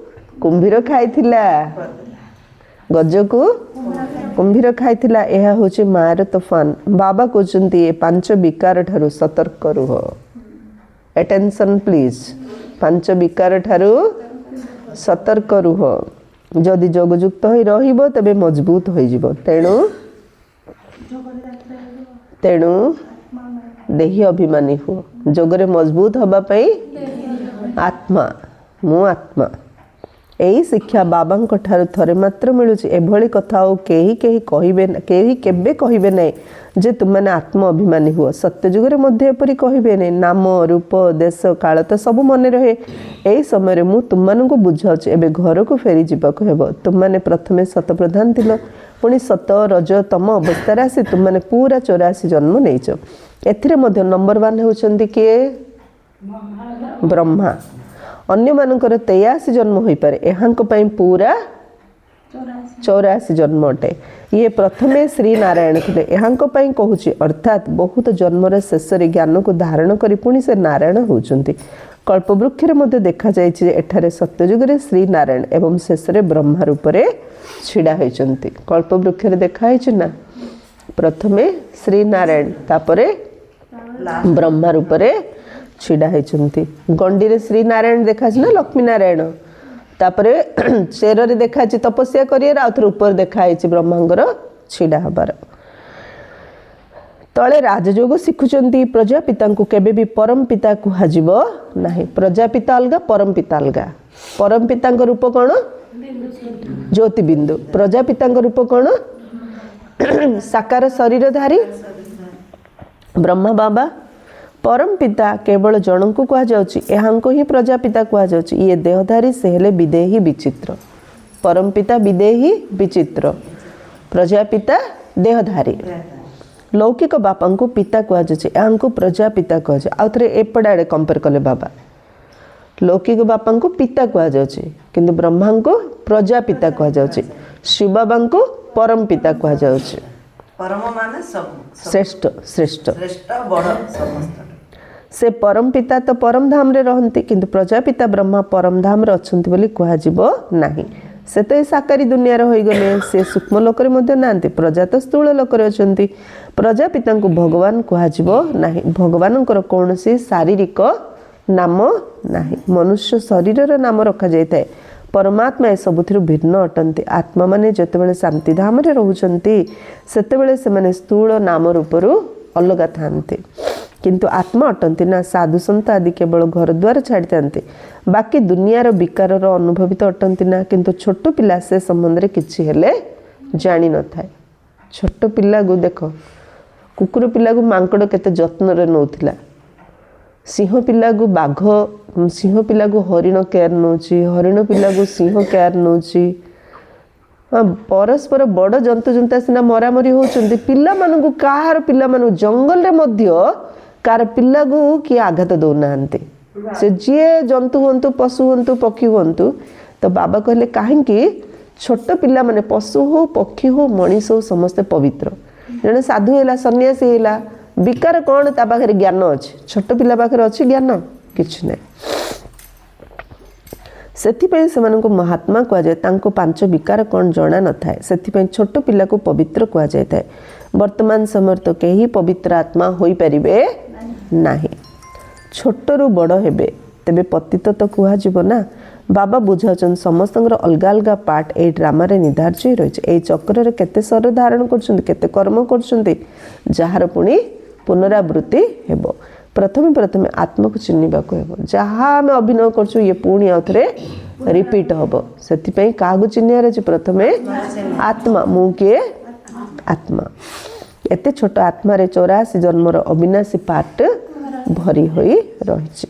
କୁମ୍ଭୀର ଖାଇଥିଲା, ଗଜକୁ କୁମ୍ଭୀର ଖାଇଥିଲା। ଏହା ହେଉଛି ମାୟାର ତୋଫାନ। ବାବା କହୁଛନ୍ତି, ଏ ପାଞ୍ଚ ବିକାର ଠାରୁ ସତର୍କ ରୁହ। Attention please. ପାଞ୍ଚ ବିକାର ଠାରୁ ସତର୍କ ରୁହ। ଯଦି ଯୋଗଯୁକ୍ତ ହୋଇ ରହିବ, ତେବେ ମଜବୁତ ହୋଇଯିବ। ତେଣୁ ତେଣୁ ଦେହୀ ଅଭିମାନୀ ହୁଅ। ଯୋଗରେ ମଜବୁତ ହେବା ପାଇଁ ଆତ୍ମା, ମୁଁ ଆତ୍ମା। ଏହି ଶିକ୍ଷା ବାବାଙ୍କ ଠାରୁ ଥରେ ମାତ୍ର ମିଳୁଛି। ଏଭଳି କଥା ଆଉ କେହି କେହି କହିବେ, କେହି କେବେ କହିବେ ନାହିଁ ଯେ ତୁମେମାନେ ଆତ୍ମ ଅଭିମାନୀ ହୁଅ। ସତ୍ୟଯୁଗରେ ମଧ୍ୟ ଏପରି କହିବେ ନାହିଁ। ନାମ ରୂପ ଦେଶ କାଳ ତ ସବୁ ମନେ ରହେ। ଏହି ସମୟରେ ମୁଁ ତୁମମାନଙ୍କୁ ବୁଝାଉଛି, ଏବେ ଘରକୁ ଫେରି ଯିବାକୁ ହେବ। ତୁମମାନେ ପ୍ରଥମେ ଶତପ୍ରଧାନ ଥିଲ, ପୁଣି ସତ ରଜ ତମ ଅବସ୍ଥାରେ ଆସି ତୁମମାନେ ପୁରା 84 ଜନ୍ମ ନେଇଛ। ଏଥିରେ ମଧ୍ୟ ନମ୍ବର 1 ହେଉଛନ୍ତି କିଏ? ବ୍ରହ୍ମା। ଅନ୍ୟମାନଙ୍କର 83 ଜନ୍ମ ହୋଇପାରେ, ଏହାଙ୍କ ପାଇଁ ପୁରା 84 ଜନ୍ମ ଅଟେ। ଇଏ ପ୍ରଥମେ ଶ୍ରୀ ନାରାୟଣ ଥିଲେ, ଏହାଙ୍କ ପାଇଁ କହୁଛି। ଅର୍ଥାତ୍ ବହୁତ ଜନ୍ମର ଶେଷରେ ଜ୍ଞାନକୁ ଧାରଣ କରି ପୁଣି ସେ ନାରାୟଣ ହେଉଛନ୍ତି। କଳ୍ପବୃକ୍ଷରେ ମଧ୍ୟ ଦେଖାଯାଇଛି ଯେ ଏଠାରେ ସତ୍ୟଯୁଗରେ ଶ୍ରୀ ନାରାୟଣ ଏବଂ ଶେଷରେ ବ୍ରହ୍ମା ରୂପରେ ଛିଡ଼ା ହୋଇଛନ୍ତି। କଳ୍ପବୃକ୍ଷରେ ଦେଖା ହେଇଛି ନା, ପ୍ରଥମେ ଶ୍ରୀ ନାରାୟଣ, ତାପରେ ବ୍ରହ୍ମା ରୂପରେ ଛିଡ଼ା ହେଇଛନ୍ତି। ଗଣ୍ଡିରେ ଶ୍ରୀ ନାରାୟଣ ଦେଖାଛି ନା ଲକ୍ଷ୍ମୀ ନାରାୟଣ, ତାପରେ ଚେରରେ ଦେଖାଛି ତପସ୍ୟା କରିବାର, ଆଉ ଥରେ ଉପରେ ଦେଖା ହେଇଛି ବ୍ରହ୍ମାଙ୍କର ଛିଡ଼ା ହେବାର। ତଳେ ରାଜଯୋଗ ଶିଖୁଛନ୍ତି। ପ୍ରଜାପିତାଙ୍କୁ କେବେ ବି ପରମ ପିତା କୁହାଯିବ ନାହିଁ। ପ୍ରଜାପିତା ଅଲଗା, ପରମ ପିତା ଅଲଗା। ପରମ ପିତାଙ୍କ ରୂପ କ'ଣ? ଜ୍ୟୋତିବିନ୍ଦୁ। ପ୍ରଜାପିତାଙ୍କ ରୂପ କ'ଣ? ସାକାର ଶରୀରଧାରୀ ବ୍ରହ୍ମା ବାବା। ପରମ ପିତା କେବଳ ଜଣଙ୍କୁ କୁହାଯାଉଛି, ଏହାଙ୍କୁ ହିଁ ପ୍ରଜାପିତା କୁହାଯାଉଛି। ଇଏ ଦେହଧାରୀ, ସେ ହେଲେ ବିଦେହୀ ବିଚିତ୍ର। ପରମ ପିତା ବିଦେହୀ ବିଚିତ୍ର, ପ୍ରଜାପିତା ଦେହଧାରୀ। ଲୌକିକ ବାପାଙ୍କୁ ପିତା କୁହାଯାଉଛି, ଏହାଙ୍କୁ ପ୍ରଜାପିତା କୁହାଯାଉଛି। ଆଉ ଥରେ ଏପଟେ ଆଡ଼େ କମ୍ପେୟାର କଲେ ବାବା, ଲୌକିକ ବାପାଙ୍କୁ ପିତା କୁହାଯାଉଛି, କିନ୍ତୁ ବ୍ରହ୍ମାଙ୍କୁ ପ୍ରଜାପିତା କୁହାଯାଉଛି। ଶିବ ବାବାଙ୍କୁ ପରମ ପିତା କୁହାଯାଉଛି। ପରମ ମାନେ ସବୁ ଶ୍ରେଷ୍ଠ, ଶ୍ରେଷ୍ଠ, ଶ୍ରେଷ୍ଠ, ବଡ଼ ସମସ୍ତ। ସେ ପରମ ପିତା ତ ପରମ ଧାମରେ ରହନ୍ତି, କିନ୍ତୁ ପ୍ରଜାପିତା ବ୍ରହ୍ମା ପରମ ଧାମରେ ଅଛନ୍ତି ବୋଲି କୁହାଯିବ ନାହିଁ। ସେ ତ ଏ ସାକାରୀ ଦୁନିଆର ହୋଇଗଲେ, ସେ ସୂକ୍ଷ୍ମ ଲୋକରେ ମଧ୍ୟ ନାହାନ୍ତି। ପ୍ରଜା ତ ସ୍ଥୂଳ ଲୋକରେ ଅଛନ୍ତି। ପ୍ରଜାପିତାଙ୍କୁ ଭଗବାନ କୁହାଯିବ ନାହିଁ। ଭଗବାନଙ୍କର କୌଣସି ଶାରୀରିକ ନାମ ନାହିଁ। ମନୁଷ୍ୟ ଶରୀରର ନାମ ରଖାଯାଇଥାଏ। ପରମାତ୍ମା ଏସବୁଥିରୁ ଭିନ୍ନ ଅଟନ୍ତି। ଆତ୍ମାମାନେ ଯେତେବେଳେ ଶାନ୍ତିଧାମରେ ରହୁଛନ୍ତି, ସେତେବେଳେ ସେମାନେ ସ୍ଥୂଳ ନାମ ରୂପରୁ ଅଲଗା ଥାନ୍ତି, କିନ୍ତୁ ଆତ୍ମା ଅଟନ୍ତି ନା। ସାଧୁ ସନ୍ଥ ଆଦି କେବଳ ଘର ଦ୍ୱାର ଛାଡ଼ିଥାନ୍ତି, ବାକି ଦୁନିଆର ବିକାରର ଅନୁଭବିତ ଅଟନ୍ତି ନା। କିନ୍ତୁ ଛୋଟ ପିଲା ସେ ସମ୍ବନ୍ଧରେ କିଛି ହେଲେ ଜାଣିନଥାଏ। ଛୋଟ ପିଲାକୁ ଦେଖ, କୁକୁର ପିଲାକୁ ମାଙ୍କଡ଼ କେତେ ଯତ୍ନରେ ନେଉଥିଲା, ସିଂହ ପିଲାକୁ ବାଘ, ସିଂହ ପିଲାକୁ ହରିଣ କେୟାର ନେଉଛି, ହରିଣ ପିଲାକୁ ସିଂହ କେୟାର ନେଉଛି। ହଁ, ପରସ୍ପର ବଡ଼ ଜନ୍ତୁ ଜନ୍ତା ସିନା ମରାମରି ହେଉଛନ୍ତି, ପିଲାମାନଙ୍କୁ କାହାର ପିଲାମାନଙ୍କୁ ଜଙ୍ଗଲରେ ମଧ୍ୟ କାହାର ପିଲାକୁ କିଏ ଆଘାତ ଦେଉନାହାନ୍ତି। ସେ ଯିଏ ଜନ୍ତୁ ହୁଅନ୍ତୁ, ପଶୁ ହୁଅନ୍ତୁ, ପକ୍ଷୀ ହୁଅନ୍ତୁ। ତ ବାବା କହିଲେ କାହିଁକି ଛୋଟ ପିଲାମାନେ, ପଶୁ ହଉ, ପକ୍ଷୀ ହଉ, ମଣିଷ ହଉ, ସମସ୍ତେ ପବିତ୍ର। ଜଣେ ସାଧୁ ହେଲା, ସନ୍ନ୍ୟାସୀ ହେଲା, ବିକାର କ'ଣ ତା ପାଖରେ ଜ୍ଞାନ ଅଛି? ଛୋଟ ପିଲା ପାଖରେ ଅଛି ଜ୍ଞାନ? କିଛି ନାହିଁ। ସେଥିପାଇଁ ସେମାନଙ୍କୁ ମହାତ୍ମା କୁହାଯାଏ। ତାଙ୍କୁ ପାଞ୍ଚ ବିକାର କ'ଣ ଜଣା ନଥାଏ, ସେଥିପାଇଁ ଛୋଟ ପିଲାକୁ ପବିତ୍ର କୁହାଯାଇଥାଏ। ବର୍ତ୍ତମାନ ସମୟରେ ତ କେହି ପବିତ୍ର ଆତ୍ମା ହୋଇପାରିବେ ନାହିଁ। ଛୋଟରୁ ବଡ଼ ହେବେ ତେବେ ପତିତ ତ କୁହାଯିବ ନା। ବାବା ବୁଝାଉଛନ୍ତି ସମସ୍ତଙ୍କର ଅଲଗା ଅଲଗା ପାର୍ଟ ଏଇ ଡ୍ରାମାରେ ନିର୍ଦ୍ଧାର୍ଯ୍ୟ ହୋଇ ରହିଛି। ଏଇ ଚକ୍ରରେ କେତେ ଶରୀର ଧାରଣ କରୁଛନ୍ତି, କେତେ କର୍ମ କରୁଛନ୍ତି, ଯାହାର ପୁଣି ପୁନରାବୃତ୍ତି ହେବ। ପ୍ରଥମେ ପ୍ରଥମେ ଆତ୍ମାକୁ ଚିହ୍ନିବାକୁ ହେବ। ଯାହା ଆମେ ଅଭିନୟ କରୁଛୁ ଇଏ ପୁଣି ଆଉ ଥରେ ରିପିଟ୍ ହେବ। ସେଥିପାଇଁ କାହାକୁ ଚିହ୍ନିବାର ଅଛି? ପ୍ରଥମେ ଆତ୍ମା। ମୁଁ କିଏ? ଆତ୍ମା। ଏତେ ଛୋଟ ଆତ୍ମାରେ 84 ଜନ୍ମର ଅବିନାଶୀ ପାର୍ଟ ଭରି ହୋଇ ରହିଛି।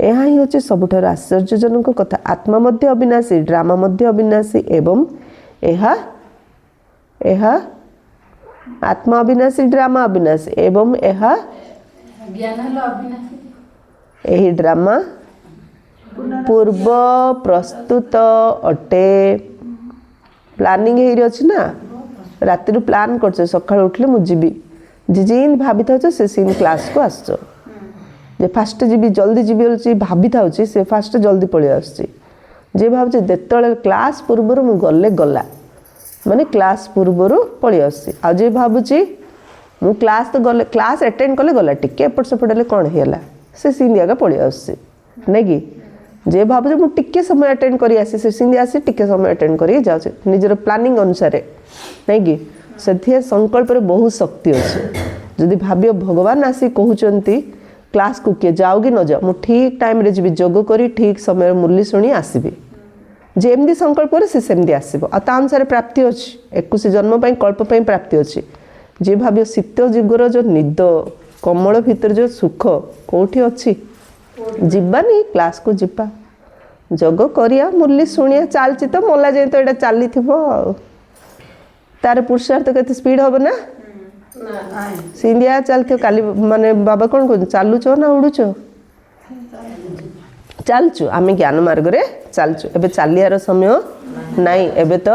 ଏହା ହିଁ ହେଉଛି ସବୁଠାରୁ ଆଶ୍ଚର୍ଯ୍ୟଜନକ କଥା। ଆତ୍ମା ମଧ୍ୟ ଅବିନାଶୀ, ଡ୍ରାମା ମଧ୍ୟ ଅବିନାଶୀ, ଏବଂ ଏହା ଏହା ଆତ୍ମା ଅବିନାଶୀ, ଡ୍ରାମା ଅବିନାଶୀ, ଏବଂ ଏହା ଏହି ଡ୍ରାମା ପୂର୍ବ ପ୍ରସ୍ତୁତ ଅଟେ। ପ୍ଲାନିଂ ହେଇକି ଅଛି ନା, ରାତିରୁ ପ୍ଲାନ୍ କରୁଛ, ସକାଳୁ ଉଠିଲେ ମୁଁ ଯିବି, ଯେ ଯେମିତି ଭାବିଥାଉଛ ସେ ସିନ୍ କ୍ଲାସ୍କୁ ଆସୁଛ। ଯେ ଫାଷ୍ଟ ଯିବି, ଜଲ୍ଦି ଯିବି ବୋଲି ଭାବିଥାଉଛି, ସେ ଫାଷ୍ଟ ଜଲ୍ଦି ପଳେଇ ଆସୁଛି। ଯିଏ ଭାବୁଛି ଯେତେବେଳେ କ୍ଲାସ୍ ପୂର୍ବରୁ ମୁଁ ଗଲେ ଗଲା, ମାନେ କ୍ଲାସ୍ ପୂର୍ବରୁ ପଳେଇ ଆସୁଛି। ଆଉ ଯିଏ ଭାବୁଛି ମୁଁ କ୍ଲାସ୍ ତ ଗଲେ, କ୍ଲାସ୍ ଆଟେଣ୍ଡ କଲେ ଗଲା, ଟିକେ ଏପଟ ସେପଟ ହେଲେ କ'ଣ ହେଇଗଲା, ସେ ସିନ୍ଦି ଆଗ ପଳେଇ ଆସୁଛି, ନାଇଁ କି? ଯିଏ ଭାବୁଛି ମୁଁ ଟିକେ ସମୟ ଆଟେଣ୍ଡ କରି ଆସି, ସେ ସିନ୍ଦି ଆସି ଟିକେ ସମୟ ଆଟେଣ୍ଡ କରିକି ଯାଉଛି ନିଜର ପ୍ଲାନିଂ ଅନୁସାରେ, ନାଇଁ କି? ସେଥିରେ ସଂକଳ୍ପରେ ବହୁତ ଶକ୍ତି ଅଛି। ଯଦି ଭାବିବ ଭଗବାନ ଆସି କହୁଛନ୍ତି କ୍ଲାସ୍କୁ କିଏ ଯାଉ କି ନ ଯାଉ, ମୁଁ ଠିକ୍ ଟାଇମ୍ରେ ଯିବି, ଯୋଗ କରି ଠିକ୍ ସମୟରେ ମୁରଲି ଶୁଣି ଆସିବି, ଯେମିତି ସଂକଳ୍ପ କରେ ସେ ସେମିତି ଆସିବ। ଆଉ ତା ଅନୁସାରେ ପ୍ରାପ୍ତି ଅଛି। 21 ଜନ୍ମ ପାଇଁ କଳ୍ପ ପାଇଁ ପ୍ରାପ୍ତି ଅଛି। ଯିଏ ଭାବିବ ଶୀତ ଯୁଗର ଯେଉଁ ନିଦ, କମଳ ଭିତରେ ଯେଉଁ ସୁଖ କେଉଁଠି ଅଛି, ଯିବାନି କ୍ଲାସ୍କୁ, ଯିବା ଯୋଗ କରିବା, ମୁରଲି ଶୁଣିବା, ଚାଲିଛି ତ ମଲା ଯାଏଁ ତ ଏଇଟା ଚାଲିଥିବ। ଆଉ ତାର ପୁରୁଷାର୍ଥ କେତେ ସ୍ପିଡ଼ ହବ ନା, ସିନ୍ଦିଆ ଚାଲିଥିବ। କାଲି ମାନେ ବାବା କ'ଣ କହୁଛନ୍ତି, ଚାଲୁଛ ନା ଉଡ଼ୁଛ? ଚାଲୁଛୁ ଆମେ, ଜ୍ଞାନ ମାର୍ଗରେ ଚାଲୁଛୁ। ଏବେ ଚାଲିବାର ସମୟ ନାହିଁ, ଏବେ ତ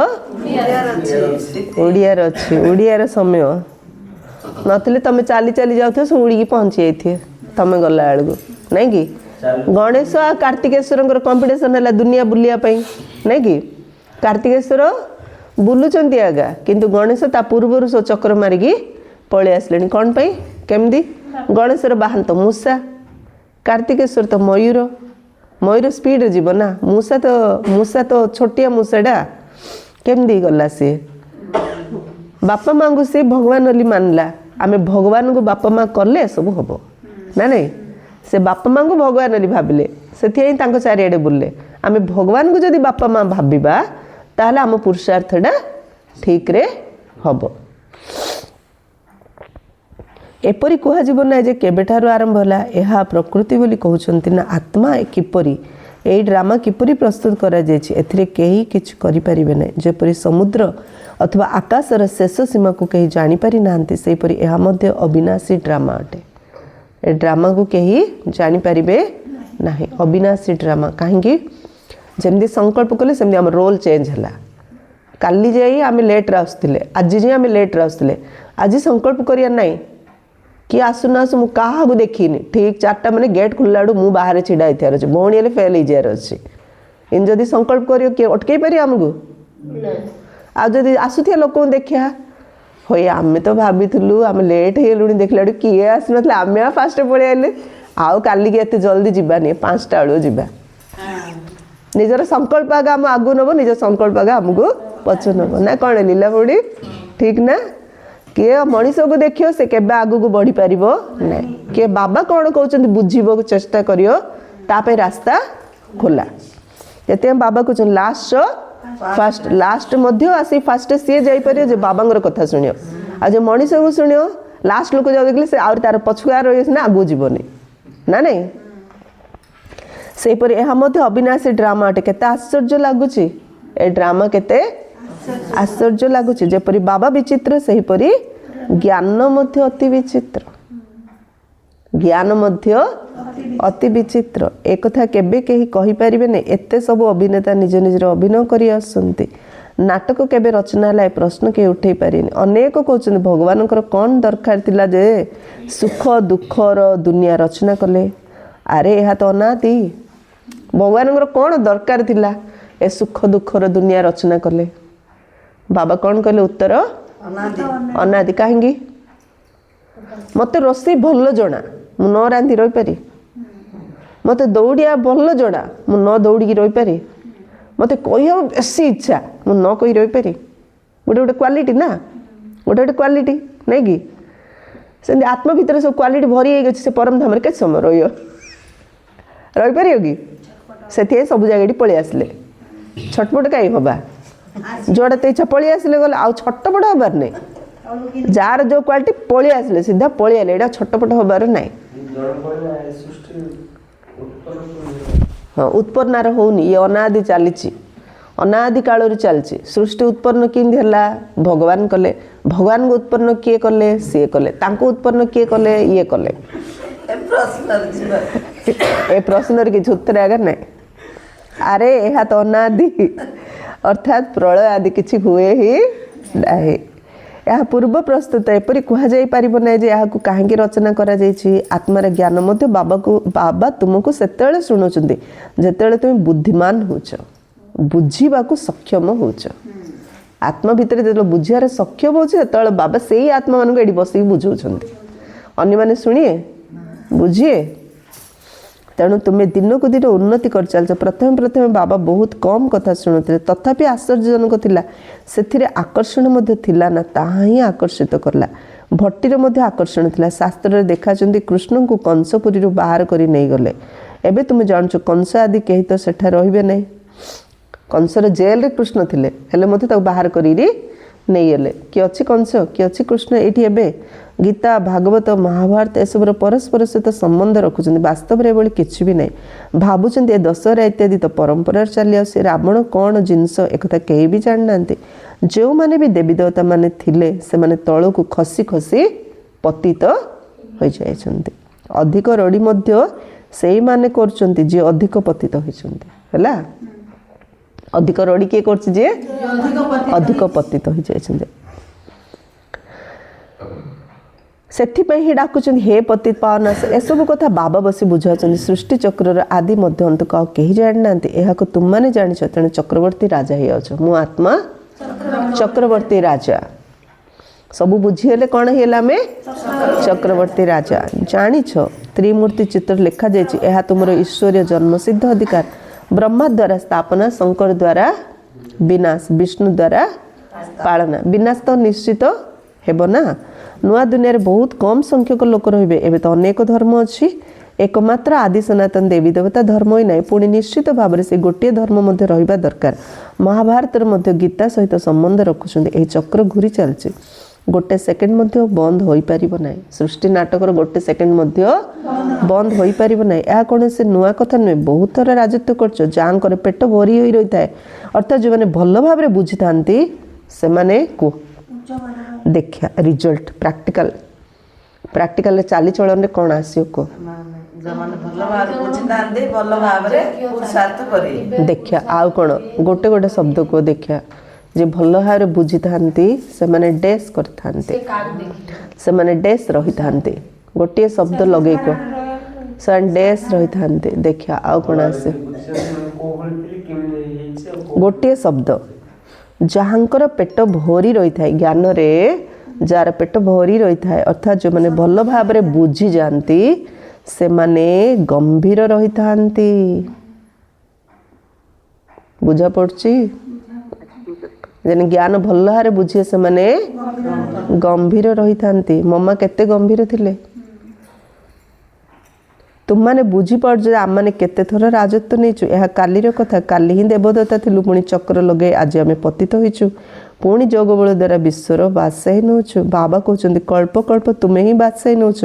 ଓଡ଼ିଆର ଅଛି, ଓଡ଼ିଆର ସମୟ ନଥିଲେ ତମେ ଚାଲି ଚାଲି ଯାଉଥିବ, ସବୁ ଉଡ଼ିକି ପହଞ୍ଚି ଯାଇଥିବେ ତମେ ଗଲା ବେଳକୁ, ନାଇଁ କି? ଗଣେଶ ଆଉ କାର୍ତ୍ତିକେଶ୍ୱରଙ୍କର କମ୍ପିଟିସନ୍ ହେଲା ଦୁନିଆ ବୁଲିବା ପାଇଁ, ନାଇଁ କି? କାର୍ତ୍ତିକେଶ୍ୱର ବୁଲୁଛନ୍ତି ଆଗା, କିନ୍ତୁ ଗଣେଶ ତା ପୂର୍ବରୁ ସବୁ ଚକ୍ର ମାରିକି ପଳେଇ ଆସିଲେଣି। କ'ଣ ପାଇଁ, କେମିତି? ଗଣେଶର ବାହନ ତ ମୂଷା, କାର୍ତ୍ତିକେଶ୍ୱର ତ ମୟୂର। ମୟୂର ସ୍ପିଡ଼ରେ ଯିବ ନା, ମୂଷା ତ ଛୋଟିଆ ମୂଷାଟା, କେମିତି ଗଲା ସିଏ? ବାପା ମାଆଙ୍କୁ ସେ ଭଗବାନ ବୋଲି ମାନିଲା। ଆମେ ଭଗବାନଙ୍କୁ ବାପା ମା କଲେ ସବୁ ହବ ନା ନାଇଁ? ସେ ବାପା ମାଆଙ୍କୁ ଭଗବାନ ବୋଲି ଭାବିଲେ, ସେଥିପାଇଁ ତାଙ୍କ ଚାରିଆଡ଼େ ବୁଲିଲେ। ଆମେ ଭଗବାନଙ୍କୁ ଯଦି ବାପା ମା ଭାବିବା, ତାହେଲେ ଆମ ପୁରୁଷାର୍ଥଟା ଠିକରେ ହବ। ଏପରି କୁହାଯିବ ନାହିଁ ଯେ କେବେଠାରୁ ଆରମ୍ଭ ହେଲା। ଏହା ପ୍ରକୃତି ବୋଲି କହୁଛନ୍ତି ନା ଆତ୍ମା କିପରି, ଏଇ ଡ୍ରାମା କିପରି ପ୍ରସ୍ତୁତ କରାଯାଇଛି, ଏଥିରେ କେହି କିଛି କରିପାରିବେ ନାହିଁ। ଯେପରି ସମୁଦ୍ର ଅଥବା ଆକାଶର ଶେଷ ସୀମାକୁ କେହି ଜାଣିପାରି ନାହାନ୍ତି, ସେହିପରି ଏହା ମଧ୍ୟ ଅବିନାଶୀ ଡ୍ରାମା ଅଟେ। ଏ ଡ୍ରାମାକୁ କେହି ଜାଣିପାରିବେ ନାହିଁ, ଅବିନାଶୀ ଡ୍ରାମା। କାହିଁକି? ଯେମିତି ସଂକଳ୍ପ କଲେ ସେମିତି ଆମ ରୋଲ୍ ଚେଞ୍ଜ ହେଲା। କାଲି ଯାଇ ଆମେ ଲେଟ୍ରେ ଆସୁଥିଲେ, ଆଜି ଯାଇ ଆମେ ଲେଟ୍ରେ ଆସୁଥିଲେ। ଆଜି ସଂକଳ୍ପ କରିବା ନାହିଁ କି ଆସୁ ନା ଆସୁ, ମୁଁ କାହାକୁ ଦେଖିନି, ଠିକ୍ 4ଟା ମାନେ ଗେଟ୍ ଖୋଲିଲା ବେଳକୁ ମୁଁ ବାହାରେ ଛିଡ଼ା ହେଇଥିବାର ଅଛି, ଭଉଣୀ ହେଲେ ଫେଲ୍ ହେଇଯିବାର ଅଛି। ଏମିତି ଯଦି ସଂକଳ୍ପ କରିବ, କିଏ ଅଟକେଇ ପାରିବ ଆମକୁ? ଆଉ ଯଦି ଆସୁଥିବା ଲୋକଙ୍କୁ ଦେଖିବା, ହଇ ଆମେ ତ ଭାବିଥିଲୁ ଆମେ ଲେଟ୍ ହେଇଗଲୁଣି, ଦେଖିଲା ବେଳକୁ କିଏ ଆସିନଥିଲା, ଆମେ ଆଉ ଫାଷ୍ଟ ପଳେଇ ଆଇଲେ, ଆଉ କାଲିକି ଏତେ ଜଲ୍ଦି ଯିବାନି, 5ଟା ବେଳକୁ ଯିବା। ନିଜର ସଂକଳ୍ପ ଆଗ ଆମ ଆଗକୁ ନେବ, ନିଜ ସଂକଳ୍ପ ଆଗ ଆମକୁ ପଛ ନେବ ନା କ'ଣ ଲୀଲା ଭଉଣୀ? ଠିକ୍ ନା? କିଏ ମଣିଷକୁ ଦେଖିବ ସେ କେବେ ଆଗକୁ ବଢ଼ିପାରିବ ନାହିଁ। କିଏ ବାବା କ'ଣ କହୁଛନ୍ତି ବୁଝିବାକୁ ଚେଷ୍ଟା କରିବ, ତା ପାଇଁ ରାସ୍ତା ଖୋଲା। ସେଥିପାଇଁ ବାବା କହୁଛନ୍ତି ଲାଷ୍ଟ ଫାଷ୍ଟ, ଲାଷ୍ଟ ମଧ୍ୟ ଆସି ଫାଷ୍ଟ ସିଏ ଯାଇପାରିବ ଯେ ବାବାଙ୍କର କଥା ଶୁଣିବ। ଆଉ ଯେ ମଣିଷକୁ ଶୁଣିବ, ଲାଷ୍ଟ ଲୋକ ଯାଉ ଦେଖିଲେ ସେ ଆହୁରି ତାର ପଛୁଆ ରହିବ ନା, ଆଗକୁ ଯିବନି ନା ନାଇଁ? ସେହିପରି ଏହା ମଧ୍ୟ ଅବିନାଶୀ ଡ୍ରାମା ଅଟେ। କେତେ ଆଶ୍ଚର୍ଯ୍ୟ ଲାଗୁଛି ଏ ଡ୍ରାମା, କେତେ ଆଶ୍ଚର୍ଯ୍ୟ ଲାଗୁଛି। ଯେପରି ବାବା ବିଚିତ୍ର, ସେହିପରି ଜ୍ଞାନ ମଧ୍ୟ ଅତି ବିଚିତ୍ର। ଜ୍ଞାନ ମଧ୍ୟ ଅତି ବିଚିତ୍ର। ଏକଥା କେବେ କେହି କହିପାରିବେନି। ଏତେ ସବୁ ଅଭିନେତା ନିଜ ନିଜର ଅଭିନୟ କରି ଆସୁଛନ୍ତି। ନାଟକ କେବେ ରଚନା ହେଲା, ଏ ପ୍ରଶ୍ନ କେହି ଉଠେଇ ପାରିବେନି। ଅନେକ କହୁଛନ୍ତି ଭଗବାନଙ୍କର କ'ଣ ଦରକାର ଥିଲା ଯେ ସୁଖ ଦୁଃଖର ଦୁନିଆ ରଚନା କଲେ? ଆରେ ଏହା ତ ଅନାଦି। ଭଗବାନଙ୍କର କ'ଣ ଦରକାର ଥିଲା ଏ ସୁଖ ଦୁଃଖର ଦୁନିଆ ରଚନା କଲେ? ବାବା କ'ଣ କହିଲେ ଉତ୍ତର? ଅନାଦି। କାହିଁକି? ମୋତେ ରୋଷେଇ ଭଲ ଜଣା, ମୁଁ ନ ରାନ୍ଧି ରହିପାରି? ମୋତେ ଦୌଡ଼ିବା ଭଲ ଜଣା, ମୁଁ ନ ଦୌଡ଼ିକି ରହିପାରି? ମୋତେ କହିବାକୁ ବେଶୀ ଇଚ୍ଛା, ମୁଁ ନ କହି ରହିପାରି? ଗୋଟେ ଗୋଟେ କ୍ୱାଲିଟି ନା, ଗୋଟେ ଗୋଟେ କ୍ୱାଲିଟି ନାଇଁ କି? ସେମିତି ଆତ୍ମ ଭିତରେ ସବୁ କ୍ୱାଲିଟି ଭରି ହେଇକି ଅଛି, ସେ ପରମ ଧାମରେ କେତେ ସମୟ ରହିବ? ରହିପାରିବ କି? ସେଥିପାଇଁ ସବୁ ଜାଗାଠି ପଳେଇ ଆସିଲେ। ଛଟପଟ କାହିଁ ହବା? ଯୋଉଟା ତ ଇଚ୍ଛା ପଳେଇ ଆସିଲେ ଗଲେ, ଆଉ ଛଟପଟ ହବାର ନାହିଁ। ଯାହାର ଯୋଉ କ୍ୱାଲିଟି ପଳେଇ ଆସିଲେ, ସିଧା ପଳେଇ ଆସିଲେ, ଏଇଟା ଛଟପଟ ହବାର ନାହିଁ। ହଁ, ଉତ୍ପନ୍ନାର ହଉନି, ଇଏ ଅନାଦି ଚାଲିଛି, ଅନାଦି କାଳରୁ ଚାଲିଛି। ସୃଷ୍ଟି ଉତ୍ପନ୍ନ କେମିତି ହେଲା? ଭଗବାନ କଲେ। ଭଗବାନଙ୍କୁ ଉତ୍ପନ୍ନ କିଏ କଲେ? ସିଏ କଲେ। ତାଙ୍କୁ ଉତ୍ପନ୍ନ କିଏ କଲେ? ଇଏ କଲେ। ଏ ପ୍ରଶ୍ନର କିଛି ଉତ୍ତର ଆଗ ନାହିଁ। ଆରେ ଏହା ତ ଅନାଦି, ଅର୍ଥାତ୍ ପ୍ରଳୟ ଆଦି କିଛି ହୁଏ ହିଁ ନାହିଁ। ଏହା ପୂର୍ବ ପ୍ରସ୍ତୁତ। ଏପରି କୁହାଯାଇପାରିବ ନାହିଁ ଯେ ଏହାକୁ କାହିଁକି ରଚନା କରାଯାଇଛି। ଆତ୍ମାର ଜ୍ଞାନ ମଧ୍ୟ ବାବା ତୁମକୁ ସେତେବେଳେ ଶୁଣୁଛନ୍ତି ଯେତେବେଳେ ତୁମେ ବୁଦ୍ଧିମାନ ହେଉଛ, ବୁଝିବାକୁ ସକ୍ଷମ ହେଉଛ। ଆତ୍ମା ଭିତରେ ଯେତେବେଳେ ବୁଝିବାରେ ସକ୍ଷମ ହେଉଛି, ସେତେବେଳେ ବାବା ସେଇ ଆତ୍ମାମାନଙ୍କୁ ଏଠି ବସିକି ବୁଝାଉଛନ୍ତି। ଅନ୍ୟମାନେ ଶୁଣିଏ ବୁଝିଏ। ତେଣୁ ତୁମେ ଦିନକୁ ଦିନ ଉନ୍ନତି କରିଚାଲିଛ। ପ୍ରଥମେ ପ୍ରଥମେ ବାବା ବହୁତ କମ୍ କଥା ଶୁଣୁଥିଲେ, ତଥାପି ଆଶ୍ଚର୍ଯ୍ୟଜନକ ଥିଲା। ସେଥିରେ ଆକର୍ଷଣ ମଧ୍ୟ ଥିଲା ନା, ତାହା ହିଁ ଆକର୍ଷିତ କଲା। ଭଟ୍ଟିର ମଧ୍ୟ ଆକର୍ଷଣ ଥିଲା। ଶାସ୍ତ୍ରରେ ଦେଖାଛନ୍ତି କୃଷ୍ଣଙ୍କୁ କଂସପୁରୀରୁ ବାହାର କରି ନେଇଗଲେ। ଏବେ ତୁମେ ଜାଣୁଛ କଂସ ଆଦି କେହି ତ ସେଠାରେ ରହିବେ ନାହିଁ। କଂସର ଜେଲରେ କୃଷ୍ଣ ଥିଲେ, ହେଲେ ମଧ୍ୟ ତାକୁ ବାହାର କରିକି ନେଇଗଲେ। କିଏ ଅଛି କଂସ, କିଏ ଅଛି କୃଷ୍ଣ ଏଇଠି? ଏବେ ଗୀତା, ଭାଗବତ, ମହାଭାରତ ଏସବୁର ପରସ୍ପର ସହିତ ସମ୍ବନ୍ଧ ରଖୁଛନ୍ତି। ବାସ୍ତବରେ ଏଭଳି କିଛି ବି ନାହିଁ। ଭାବୁଛନ୍ତି ଏ ଦଶହରା ଇତ୍ୟାଦି ତ ପରମ୍ପରାରେ ଚାଲି ଆସୁଛି। ରାବଣ କ'ଣ ଜିନିଷ ଏକଥା କେହି ବି ଜାଣିନାହାନ୍ତି। ଯେଉଁମାନେ ବି ଦେବୀ ଦେବତା ମାନେ ଥିଲେ, ସେମାନେ ତଳକୁ ଖସି ଖସି ପତିତ ହୋଇଯାଇଛନ୍ତି। ଅଧିକ ରଡ଼ି ମଧ୍ୟ ସେଇମାନେ କରୁଛନ୍ତି ଯିଏ ଅଧିକ ପତିତ ହୋଇଛନ୍ତି। ହେଲା, ଅଧିକ ରଡ଼ି କିଏ କରୁଛି? ଯିଏ ଅଧିକ ପତିତ ହୋଇଯାଇଛନ୍ତି। ସେଥିପାଇଁ ହିଁ ଡାକୁଛନ୍ତି ହେ ପତିତ ପାବନ ଆସ। ଏସବୁ କଥା ବାବା ବସି ବୁଝାଉଛନ୍ତି। ସୃଷ୍ଟି ଚକ୍ରର ଆଦି ମଧ୍ୟ ଅନ୍ତକୁ ଆଉ କେହି ଜାଣିନାହାନ୍ତି। ଏହାକୁ ତୁମମାନେ ଜାଣିଛ, ତେଣୁ ଚକ୍ରବର୍ତ୍ତୀ ରାଜା ହେଇଯାଉଛ। ମୁଁ ଆତ୍ମା ଚକ୍ରବର୍ତ୍ତୀ ରାଜା। ସବୁ ବୁଝିଗଲେ କ'ଣ ହେଇଗଲା? ଆମେ ଚକ୍ରବର୍ତ୍ତୀ ରାଜା। ଜାଣିଛ ତ୍ରିମୂର୍ତ୍ତି ଚିତ୍ର ଲେଖାଯାଇଛି, ଏହା ତୁମର ଈଶ୍ୱରୀୟ ଜନ୍ମସିଦ୍ଧ ଅଧିକାର। ବ୍ରହ୍ମା ଦ୍ୱାରା ସ୍ଥାପନା, ଶଙ୍କର ଦ୍ୱାରା ବିନାଶ, ବିଷ୍ଣୁ ଦ୍ୱାରା ପାଳନା। ବିନାଶ ତ ନିଶ୍ଚିତ ହେବ ନା। ନୂଆ ଦୁନିଆରେ ବହୁତ କମ୍ ସଂଖ୍ୟକ ଲୋକ ରହିବେ। ଏବେ ତ ଅନେକ ଧର୍ମ ଅଛି, ଏକମାତ୍ର ଆଦି ସନାତନ ଦେବୀ ଦେବତା ଧର୍ମ ହିଁ ନାହିଁ। ପୁଣି ନିଶ୍ଚିତ ଭାବରେ ସେ ଗୋଟିଏ ଧର୍ମ ମଧ୍ୟ ରହିବା ଦରକାର। ମହାଭାରତରେ ମଧ୍ୟ ଗୀତା ସହିତ ସମ୍ବନ୍ଧ ରଖୁଛନ୍ତି। ଏହି ଚକ୍ର ଘୁରି ଚାଲିଛି, ଗୋଟେ ସେକେଣ୍ଡ ମଧ୍ୟ ବନ୍ଦ ହୋଇପାରିବ ନାହିଁ। ସୃଷ୍ଟି ନାଟକର ଗୋଟେ ସେକେଣ୍ଡ ମଧ୍ୟ ବନ୍ଦ ହୋଇପାରିବ ନାହିଁ। ଏହା କୌଣସି ନୂଆ କଥା ନୁହେଁ। ବହୁତ ଥର ରାଜତ୍ୱ କରୁଛ। ଯାହାଙ୍କର ପେଟ ଭରି ହୋଇ ରହିଥାଏ, ଅର୍ଥାତ୍ ଯେଉଁମାନେ ଭଲ ଭାବରେ ବୁଝିଥାନ୍ତି, ସେମାନେ କୁହ ଦେଖିବା ରିଜଲ୍ଟ ପ୍ରାକ୍ଟିକାଲ, ପ୍ରାକ୍ଟିକାଲରେ ଚାଲିଚଳନରେ କ'ଣ ଆସିବ କୁହ। ଯେଉଁମାନେ ଭଲ ଭାବରେ ବୁଝିଥାନ୍ତି, ଭଲ ଭାବରେ ପୁରୁଷାର୍ଥ କରିବେ। ଦେଖିବା ଆଉ କ'ଣ, ଗୋଟେ ଗୋଟେ ଶବ୍ଦ କୁହ ଦେଖିବା। ଯେ ଭଲ ଭାବରେ ବୁଝିଥାନ୍ତି ସେମାନେ ଡେସ୍ କରିଥାନ୍ତି, ସେମାନେ ଡେସ୍ ରହିଥାନ୍ତି। ଗୋଟିଏ ଶବ୍ଦ ଲଗେଇ କୁହ, ସେମାନେ ଡେସ୍ ରହିଥାନ୍ତି। ଦେଖିବା ଆଉ କ'ଣ ଆସେ। ଗୋଟିଏ ଶବ୍ଦ, ଯାହାଙ୍କର ପେଟ ଭରି ରହିଥାଏ ଜ୍ଞାନରେ, ଯାହାର ପେଟ ଭରି ରହିଥାଏ, ଅର୍ଥାତ୍ ଯେଉଁମାନେ ଭଲ ଭାବରେ ବୁଝିଯାଆନ୍ତି, ସେମାନେ ଗମ୍ଭୀର ରହିଥାନ୍ତି। ବୁଝା ପଡ଼ୁଛି? ଯେନ୍ ଜ୍ଞାନ ଭଲ ଭାବରେ ବୁଝିବେ ସେମାନେ ଗମ୍ଭୀର ରହିଥାନ୍ତି। ମମା କେତେ ଗମ୍ଭୀର ଥିଲେ। ତୁମମାନେ ବୁଝିପାରୁଛ ଯେ ଆମମାନେ କେତେ ଥର ରାଜତ୍ୱ ନେଇଛୁ। ଏହା କାଲିର କଥା। କାଲି ହିଁ ଦେବଦତ୍ତା ଥିଲୁ, ପୁଣି ଚକ୍ର ଲଗେଇ ଆଜି ଆମେ ପତିତ ହୋଇଛୁ। ପୁଣି ଯୋଗବଳ ଦ୍ୱାରା ବିଶ୍ୱର ବାଦଶାହୀ ନେଉଛୁ। ବାବା କହୁଛନ୍ତି କଳ୍ପ କଳ୍ପ ତୁମେ ହିଁ ବାଦଶାହୀ ନେଉଛ,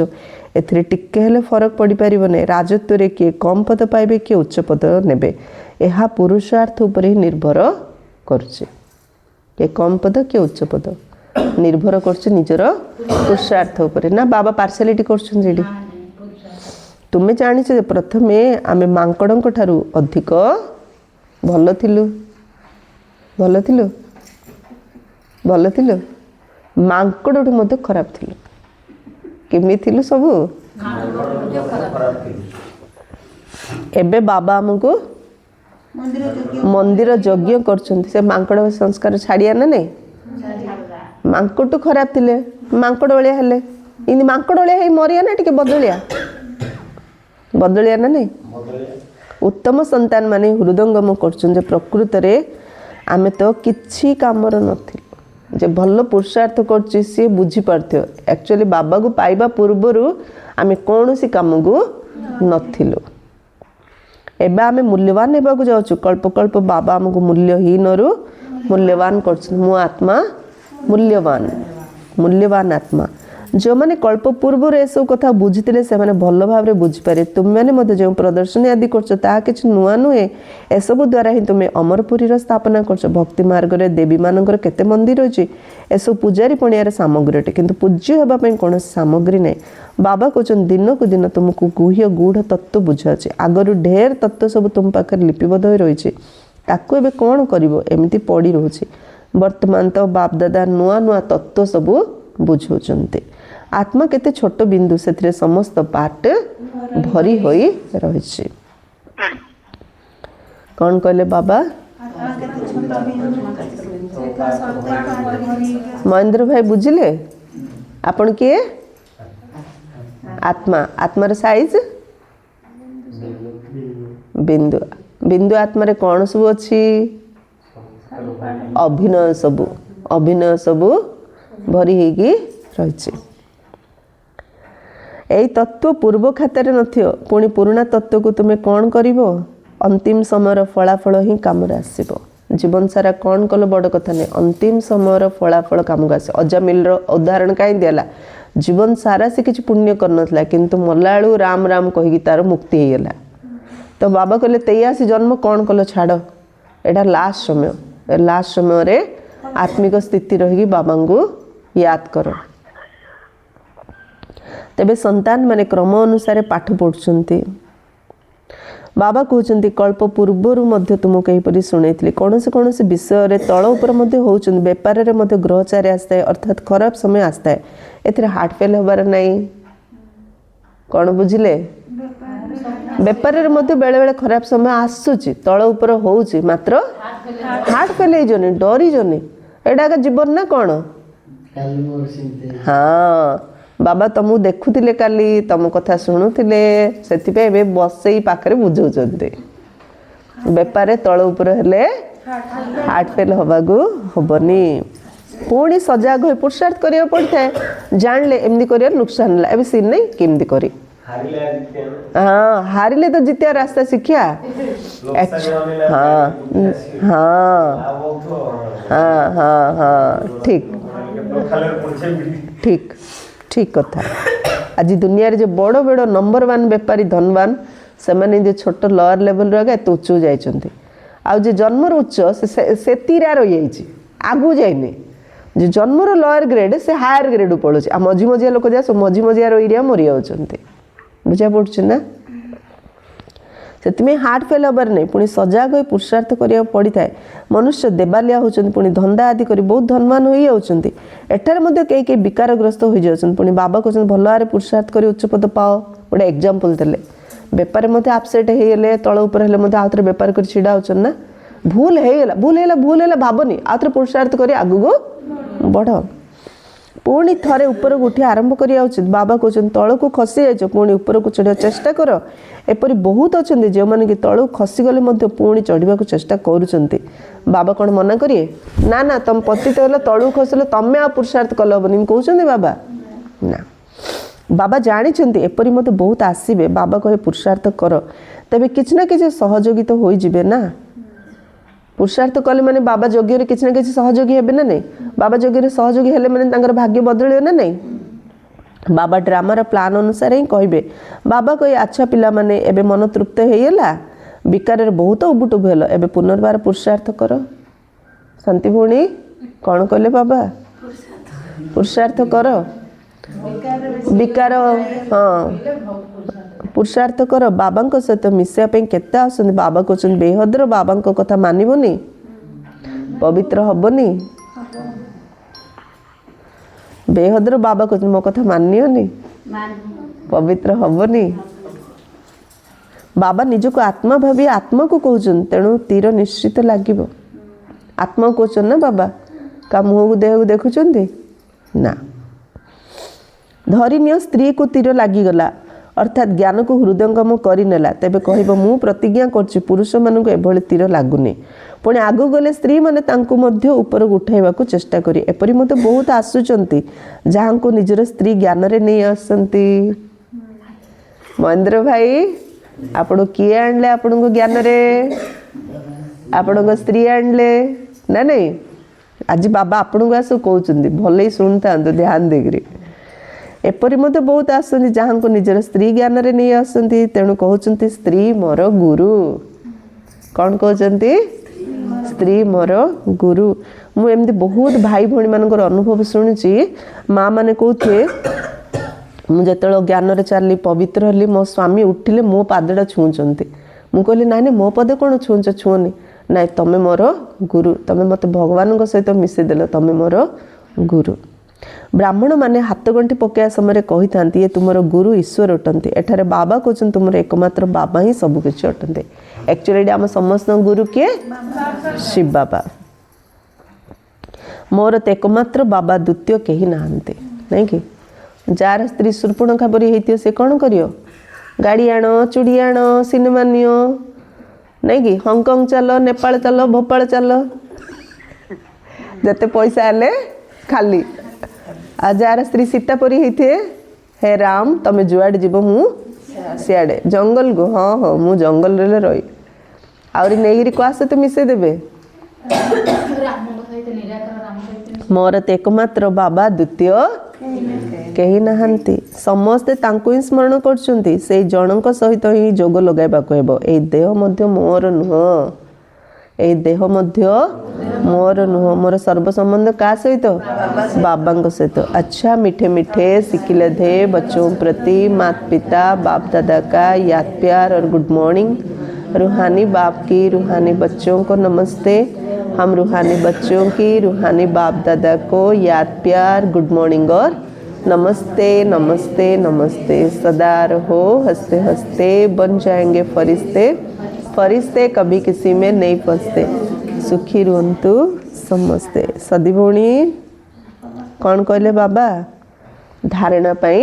ଏଥିରେ ଟିକେ ହେଲେ ଫରକ ପଡ଼ିପାରିବ ନାହିଁ। ରାଜତ୍ୱରେ କିଏ କମ୍ ପଦ ପାଇବେ, କିଏ ଉଚ୍ଚ ପଦ ନେବେ, ଏହା ପୁରୁଷାର୍ଥ ଉପରେ ହିଁ ନିର୍ଭର କରୁଛି। କିଏ କମ୍ ପଦ, କିଏ ଉଚ୍ଚ ପଦ, ନିର୍ଭର କରୁଛି ନିଜର ପୁରୁଷାର୍ଥ ଉପରେ। ନା ବାବା ପାର୍ସାଲିଟି କରୁଛନ୍ତି ଏଠି? ତୁମେ ଜାଣିଛ ଯେ ପ୍ରଥମେ ଆମେ ମାଙ୍କଡ଼ଙ୍କ ଠାରୁ ଅଧିକ ଭଲ ଥିଲୁ, ଭଲ ଥିଲୁ, ଭଲ ଥିଲୁ, ମାଙ୍କଡ଼ଠୁ ମଧ୍ୟ ଖରାପ ଥିଲୁ। କେମିତି ଥିଲୁ ସବୁ? ଏବେ ବାବା ଆମକୁ ମନ୍ଦିର ଯଜ୍ଞ କରୁଛନ୍ତି। ସେ ମାଙ୍କଡ଼ ସଂସ୍କାର ଛାଡ଼ିଆ ନା ନାଇଁ? ମାଙ୍କଡ଼ଠୁ ଖରାପ ଥିଲେ, ମାଙ୍କଡ଼ ଭଳିଆ ହେଲେ, ଏମିତି ମାଙ୍କଡ଼ ଭଳିଆ ହେଇ ମରିଆ ନା ଟିକେ ବଦଳିଆ, ବଦଳିଆ ନା ନାଇଁ? ଉତ୍ତମ ସନ୍ତାନ ମାନେ ହୃଦୟଙ୍ଗମ କରୁଛନ୍ତି ଯେ ପ୍ରକୃତରେ ଆମେ ତ କିଛି କାମର ନଥିଲୁ। ଯେ ଭଲ ପୁରୁଷାର୍ଥ କରୁଛି ସିଏ ବୁଝିପାରୁଥିବ ଆକ୍ଚୁଆଲି ବାବାକୁ ପାଇବା ପୂର୍ବରୁ ଆମେ କୌଣସି କାମକୁ ନଥିଲୁ। ଏବେ ଆମେ ମୂଲ୍ୟବାନ ହେବାକୁ ଯାଉଛୁ। କଳ୍ପ କଳ୍ପ ବାବା ଆମକୁ ମୂଲ୍ୟହୀନରୁ ମୂଲ୍ୟବାନ କରୁଛନ୍ତି। ମୁଁ ଆତ୍ମା ମୂଲ୍ୟବାନ, ମୂଲ୍ୟବାନ ଆତ୍ମା। ଯେଉଁମାନେ କଳ୍ପ ପୂର୍ବରୁ ଏସବୁ କଥା ବୁଝିଥିଲେ ସେମାନେ ଭଲ ଭାବରେ ବୁଝିପାରିବେ। ତୁମେମାନେ ମଧ୍ୟ ଯେଉଁ ପ୍ରଦର୍ଶନୀ ଆଦି କରୁଛ ତାହା କିଛି ନୂଆ ନୁହେଁ। ଏସବୁ ଦ୍ୱାରା ହିଁ ତୁମେ ଅମରପୁରୀର ସ୍ଥାପନା କରୁଛ। ଭକ୍ତି ମାର୍ଗରେ ଦେବୀମାନଙ୍କର କେତେ ମନ୍ଦିର ଅଛି, ଏସବୁ ପୂଜାରୀ ପଣିଆର ସାମଗ୍ରୀ ଅଟେ, କିନ୍ତୁ ପୂଜ୍ୟ ହେବା ପାଇଁ କୌଣସି ସାମଗ୍ରୀ ନାହିଁ। ବାବା କହୁଛନ୍ତି ଦିନକୁ ଦିନ ତୁମକୁ ଗୁହ୍ୟ ଗୂଢ଼ ତତ୍ତ୍ୱ ବୁଝାଉଛି। ଆଗରୁ ଢେର ତତ୍ତ୍ୱ ସବୁ ତୁମ ପାଖରେ ଲିପିବଦ୍ଧ ହୋଇ ରହିଛି, ତାକୁ ଏବେ କ'ଣ କରିବ? ଏମିତି ପଡ଼ି ରହୁଛି। ବର୍ତ୍ତମାନ ତ ବାପଦାଦା ନୂଆ ନୂଆ ତତ୍ତ୍ୱ ସବୁ ବୁଝାଉଛନ୍ତି। ଆତ୍ମା କେତେ ଛୋଟ ବିନ୍ଦୁ, ସେଥିରେ ସମସ୍ତ ପାର୍ଟ ଭରି ହୋଇ ରହିଛି। କ'ଣ କହିଲେ ବାବା? ମହେନ୍ଦ୍ର ଭାଇ ବୁଝିଲେ? ଆପଣ କିଏ? ଆତ୍ମା। ଆତ୍ମାର ସାଇଜ ବିନ୍ଦୁ। ବିନ୍ଦୁ ଆତ୍ମାରେ କ'ଣ ସବୁ ଅଛି? ଅଭିନୟ ସବୁ, ଅଭିନୟ ସବୁ ଭରି ହେଇକି ରହିଛି। ଏଇ ତତ୍ତ୍ୱ ପୂର୍ବ ଖାତାରେ ନଥିବ, ପୁଣି ପୁରୁଣା ତତ୍ତ୍ୱକୁ ତୁମେ କ'ଣ କରିବ? ଅନ୍ତିମ ସମୟର ଫଳାଫଳ ହିଁ କାମରେ ଆସିବ। ଜୀବନ ସାରା କ'ଣ କଲ ବଡ଼ କଥା ନୁହେଁ, ଅନ୍ତିମ ସମୟର ଫଳାଫଳ କାମକୁ ଆସିବ। ଅଜାମିଲର ଉଦାହରଣ କାହିଁ ଦିଆଲା? ଜୀବନ ସାରା ସେ କିଛି ପୁଣ୍ୟ କରିନଥିଲା, କିନ୍ତୁ ମଲା ବେଳକୁ ରାମ ରାମ କହିକି ତାର ମୁକ୍ତି ହେଇଗଲା। ତ ବାବା କହିଲେ 83 ଜନ୍ମ କ'ଣ କଲ ଛାଡ଼, ଏଇଟା ଲାଷ୍ଟ ସମୟ। ଲାଷ୍ଟ ସମୟରେ ଆତ୍ମିକ ସ୍ଥିତି ରହିକି ବାବାଙ୍କୁ ୟାଦ କର। ତେବେ ସନ୍ତାନ ମାନେ କ୍ରମ ଅନୁସାରେ ପାଠ ପଢ଼ୁଛନ୍ତି। ବାବା କହୁଛନ୍ତି କଳ୍ପ ପୂର୍ବରୁ ମଧ୍ୟ ତୁମକୁ ଏହିପରି ଶୁଣେଇଥିଲି। କୌଣସି କୌଣସି ବିଷୟରେ ତଳ ଉପରେ ମଧ୍ୟ ହେଉଛନ୍ତି। ବେପାରରେ ମଧ୍ୟ ଗ୍ରହଚାରୀ ଆସିଥାଏ, ଅର୍ଥାତ୍ ଖରାପ ସମୟ ଆସିଥାଏ। ଏଥିରେ ହାର୍ଟ ଫେଲ୍ ହେବାର ନାହିଁ। କ'ଣ ବୁଝିଲେ? ବେପାରରେ ମଧ୍ୟ ବେଳେବେଳେ ଖରାପ ସମୟ ଆସୁଛି, ତଳ ଉପର ହେଉଛି, ମାତ୍ର ହାର୍ଟ ଫେଲ୍ ହେଇଯାଉନି, ଡରିଯାଉନି। ଏଇଟା ଏକା ଜୀବନ ନା କ'ଣ? କାଲି ମୋର ସେମିତି ହଁ, ବାବା ତମକୁ ଦେଖୁଥିଲେ କାଲି, ତମ କଥା ଶୁଣୁଥିଲେ, ସେଥିପାଇଁ ଏବେ ବସେଇ ପାଖରେ ବୁଝଉଛନ୍ତି। ବେପାରରେ ତଳ ଉପର ହେଲେ ହାର୍ଟ ଫେଲ୍ ହବାକୁ ହବନି। ପୁଣି ସଜାଗ ହୋଇ ପୁରୁଷାର୍ଥ କରିବାକୁ ପଡ଼ିଥାଏ। ଜାଣିଲେ ଏମିତି କରିବା ନୁକସାନ ହେଲା, ଏବେ ସିନ୍ ନାହିଁ, କେମିତି କରି। ହାରିଲେ ଜିତିବା ନା। ହଁ, ହାରିଲେ ତ ଜିତିବା ରାସ୍ତା ଶିଖିବା। ହଁ ହଁ ଲାଭ ହଉଥିବ। ହଁ ହଁ ହଁ, ଠିକ। ଖାଲି ପଇସା ବିଡ଼ି। ଠିକ ଠିକ କଥା। ଆଜି ଦୁନିଆରେ ଯେ ବଡ଼ ବଡ଼ ନମ୍ବର 1 ବେପାରୀ ଧନବାନ, ସେମାନେ ଯେ ଛୋଟ ଲୋଅର ଲେଭେଲରୁ ଆଗ ଏତେ ଉଚ୍ଚକୁ ଯାଇଛନ୍ତି। ଆଉ ଯେ ଜନ୍ମର ଉଚ୍ଚ ସେ ସେତିରା ରହିଯାଇଛି, ଆଗକୁ ଯାଇନି। ଯେ ଜନ୍ମର ଲୋଅର ଗ୍ରେଡ୍ ସେ ହାୟର ଗ୍ରେଡ୍ ପଳଉଛି। ଆଉ ମଝି ମଝିଆ ଲୋକ ଯାହା ସବୁ ମଝି ମଝିଆ ଏରିଆ ମରିଯାଉଛନ୍ତି। ବୁଝା ପଡ଼ୁଛି ନା? ସେଥିପାଇଁ ହାର୍ଟ ଫେଲ୍ ହେବାର ନାହିଁ। ପୁଣି ସଜାଗ ହୋଇ ପୁରୁଷାର୍ଥ କରିବାକୁ ପଡ଼ିଥାଏ। ମନୁଷ୍ୟ ଦେବାଲିଆ ହେଉଛନ୍ତି, ପୁଣି ଧନ୍ଦା ଆଦି କରି ବହୁତ ଧନବାନ ହୋଇଯାଉଛନ୍ତି। ଏଠାରେ ମଧ୍ୟ କେହି କେହି ବିକାରଗ୍ରସ୍ତ ହୋଇଯାଉଛନ୍ତି। ପୁଣି ବାବା କହୁଛନ୍ତି ଭଲ ଭାବରେ ପୁରୁଷାର୍ଥ କରି ଉଚ୍ଚ ପଦ ପାଅ। ଗୋଟେ ଏକ୍ଜାମ୍ପଲ୍ ଦେଲେ। ବେପାର ମଧ୍ୟ ଆପସେଟ୍ ହେଇଗଲେ, ତଳ ଉପରେ ହେଲେ ମଧ୍ୟ ଆଉଥରେ ବେପାର କରି ଛିଡ଼ା ହେଉଛନ୍ତି ନା। ଭୁଲ ହେଇଗଲା, ଭୁଲ ହେଇଗଲା, ଭୁଲ ହେଲା ଭାବନି, ଆଉଥରେ ପୁରୁଷାର୍ଥ କରି ଆଗକୁ ବଢ଼। ପୁଣି ଥରେ ଉପରକୁ ଉଠି ଆରମ୍ଭ କରିବା ଉଚିତ। ବାବା କହୁଛନ୍ତି ତଳକୁ ଖସି ଯାଇଛ, ପୁଣି ଉପରକୁ ଚଢ଼ିବାକୁ ଚେଷ୍ଟା କର। ଏପରି ବହୁତ ଅଛନ୍ତି ଯେଉଁମାନେ କି ତଳକୁ ଖସିଗଲେ ମଧ୍ୟ ପୁଣି ଚଢ଼ିବାକୁ ଚେଷ୍ଟା କରୁଛନ୍ତି। ବାବା କ'ଣ ମନା କରିବେ? ନା ନା, ତମ ପତିତ ହେଲେ, ତଳକୁ ଖସିଲେ ତମେ ଆଉ ପୁରୁଷାର୍ଥ କଲେ ହବନି କହୁଛନ୍ତି ବାବା? ନା, ବାବା ଜାଣିଛନ୍ତି ଏପରି ମଧ୍ୟ ବହୁତ ଆସିବେ। ବାବା କହେ ପୁରୁଷାର୍ଥ କର, ତେବେ କିଛି ନା କିଛି ସହଯୋଗୀ ତ ହୋଇଯିବେ ନା। ପୁରୁଷାର୍ଥ କଲେ ମାନେ ବାବା ଯଜ୍ଞରେ କିଛି ନା କିଛି ସହଯୋଗୀ ହେବେ ନା ନାହିଁ? ବାବା ଯଜ୍ଞରେ ସହଯୋଗୀ ହେଲେ ମାନେ ତାଙ୍କର ଭାଗ୍ୟ ବଦଳିବ ନା ନାହିଁ? ବାବା ଡ୍ରାମାର ପ୍ଲାନ୍ ଅନୁସାରେ ହିଁ କହିବେ। ବାବା କହି ଆଚ୍ଛା ପିଲାମାନେ, ଏବେ ମନ ତୃପ୍ତ ହେଇଗଲା, ବିକାରରେ ବହୁତ ଉବୁଟୁବୁ ହେଲ, ଏବେ ପୁନର୍ବାର ପୁରୁଷାର୍ଥ କର। ଶାନ୍ତି ଭଉଣୀ କ'ଣ କହିଲେ ବାବା? ପୁରୁଷାର୍ଥ କର, ବିକାର, ହଁ, ପୁରୁଷାର୍ଥ କର। ବାବାଙ୍କ ସହିତ ମିଶିବା ପାଇଁ କେତେ ଆସନ୍ତି। ବାବା କହୁଛନ୍ତି ବେହଦର ବାବାଙ୍କ କଥା ମାନିବନି, ପବିତ୍ର ହବନି। ବେହଦର ବାବା କହୁଛନ୍ତି ମୋ କଥା ମାନିବନି, ପବିତ୍ର ହବନି। ବାବା ନିଜକୁ ଆତ୍ମା ଭାବି ଆତ୍ମାକୁ କହୁଛନ୍ତି, ତେଣୁ ତୀର ନିଶ୍ଚିତ ଲାଗିବ। ଆତ୍ମାକୁ କହୁଛନ୍ତି ନା ବାବା, କା ମୁହଁକୁ ଦେହକୁ ଦେଖୁଛନ୍ତି ନା। ଧରିନିଅ ସ୍ତ୍ରୀକୁ ତୀର ଲାଗିଗଲା, ଅର୍ଥାତ୍ ଜ୍ଞାନକୁ ହୃଦୟଙ୍ଗମ କରିନେଲା, ତେବେ କହିବ ମୁଁ ପ୍ରତିଜ୍ଞା କରୁଛି ପୁରୁଷମାନଙ୍କୁ ଏଭଳି ତୀର ଲାଗୁନି। ପୁଣି ଆଗକୁ ଗଲେ ସ୍ତ୍ରୀମାନେ ତାଙ୍କୁ ମଧ୍ୟ ଉପରକୁ ଉଠାଇବାକୁ ଚେଷ୍ଟା କରି। ଏପରି ମଧ୍ୟ ବହୁତ ଆସୁଛନ୍ତି ଯାହାଙ୍କୁ ନିଜର ସ୍ତ୍ରୀ ଜ୍ଞାନରେ ନେଇ ଆସନ୍ତି। ମହେନ୍ଦ୍ର ଭାଇ, ଆପଣ କିଏ ଆଣିଲେ ଆପଣଙ୍କୁ ଜ୍ଞାନରେ? ଆପଣଙ୍କ ସ୍ତ୍ରୀ ଆଣିଲେ ନା ନାଇଁ? ଆଜି ବାବା ଆପଣଙ୍କୁ ଆସୁ କହୁଛନ୍ତି, ଭଲ ଶୁଣୁଥାନ୍ତୁ ଧ୍ୟାନ ଦେଇକିରି। ଏପରି ମଧ୍ୟ ବହୁତ ଆସନ୍ତି ଯାହାଙ୍କୁ ନିଜର ସ୍ତ୍ରୀ ଜ୍ଞାନରେ ନେଇ ଆସନ୍ତି। ତେଣୁ କହୁଛନ୍ତି ସ୍ତ୍ରୀ ମୋର ଗୁରୁ। କ'ଣ କହୁଛନ୍ତି? ସ୍ତ୍ରୀ ମୋର ଗୁରୁ। ମୁଁ ଏମିତି ବହୁତ ଭାଇ ଭଉଣୀମାନଙ୍କର ଅନୁଭବ ଶୁଣିଛି। ମା ମାନେ କହୁଥିବେ ମୁଁ ଯେତେବେଳେ ଜ୍ଞାନରେ ଚାଲିଲି, ପବିତ୍ର ହେଲି, ମୋ ସ୍ୱାମୀ ଉଠିଲେ ମୋ ପାଦଟା ଛୁଉଁଛନ୍ତି। ମୁଁ କହିଲି ନାଇଁ ନାଇଁ, ମୋ ପଦ କ'ଣ ଛୁଉଁଛ, ଛୁଅନି। ନାଇଁ, ତମେ ମୋର ଗୁରୁ, ତମେ ମୋତେ ଭଗବାନଙ୍କ ସହିତ ମିଶେଇଦେଲ, ତମେ ମୋର ଗୁରୁ। ବ୍ରାହ୍ମଣମାନେ ହାତଗଣ୍ଠି ପକାଇବା ସମୟରେ କହିଥାନ୍ତି ଇଏ ତୁମର ଗୁରୁ ଈଶ୍ୱର ଅଟନ୍ତି। ଏଠାରେ ବାବା କହୁଛନ୍ତି ତୁମର ଏକମାତ୍ର ବାବା ହିଁ ସବୁକିଛି ଅଟନ୍ତି। ଆକ୍ଚୁଆଲି ଏଠି ଆମ ସମସ୍ତଙ୍କ ଗୁରୁ କିଏ? ଶିବ ବାବା। ମୋର ତ ଏକମାତ୍ର ବାବା, ଦ୍ୱିତୀୟ କେହି ନାହାନ୍ତି। ନାଇଁ କି? ଯାହାର ସ୍ତ୍ରୀ ଶୂର୍ପଣଖା ପରି ହେଇଥିବ ସେ କ'ଣ କରିବ? ଗାଡ଼ି ଆଣ, ଚୁଡ଼ି ଆଣ, ସିନେମା ନିଅ, ନାଇଁ କି? ହଂକଂ ଚାଲ, ନେପାଳ ଚାଲ, ଭୋପାଳ ଚାଲ, ଯେତେ ପଇସା ହେଲେ ଖାଲି। ଆଉ ଯାହାର ସ୍ତ୍ରୀ ସୀତା ପରି ହେଇଥିବେ ହେ ରାମ, ତମେ ଯୁଆଡ଼େ ଯିବ ମୁଁ ସିଆଡ଼େ। ଜଙ୍ଗଲକୁ? ହଁ ହଁ, ମୁଁ ଜଙ୍ଗଲରେ ରହି। ଆହୁରି ନେଇକିରି କାହା ସହିତ ମିଶେଇ ଦେବେ? ମୋର ତ ଏକମାତ୍ର ବାବା, ଦ୍ୱିତୀୟ କେହି ନାହାନ୍ତି। ସମସ୍ତେ ତାଙ୍କୁ ହିଁ ସ୍ମରଣ କରୁଛନ୍ତି। ସେଇ ଜଣଙ୍କ ସହିତ ହିଁ ଯୋଗ ଲଗାଇବାକୁ ହେବ। ଏଇ ଦେହ ମଧ୍ୟ ମୋର ନୁହଁ, ଏଇ ଦେହ ମଧ୍ୟ ମୋର ନୁହଁ। ମୋର ସର୍ବ ସମ୍ବନ୍ଧ କାହା ସହିତ? ବାବାଙ୍କ ସହିତ। अच्छा, मीठे मीठे सिकीलधे बच्चों प्रति मात पिता बाप दादा का याद प्यार और गुड मॉर्निंग। रूहानी बाप की रूहानी बच्चों को नमस्ते। हम रूहानी बच्चों की रूहानी बाप दादा को याद प्यार, गुड मॉर्निंग और नमस्ते, नमस्ते, नमस्ते। सदा रहो हंसते हंसते, बन जाएंगे फरिश्ते। फरिश्ते कभी किसी में नहीं फंसते। ସୁଖୀ ରୁହନ୍ତୁ ସମସ୍ତେ। ସଦି ଭଉଣୀ, କ'ଣ କହିଲେ ବାବା? ଧାରଣା ପାଇଁ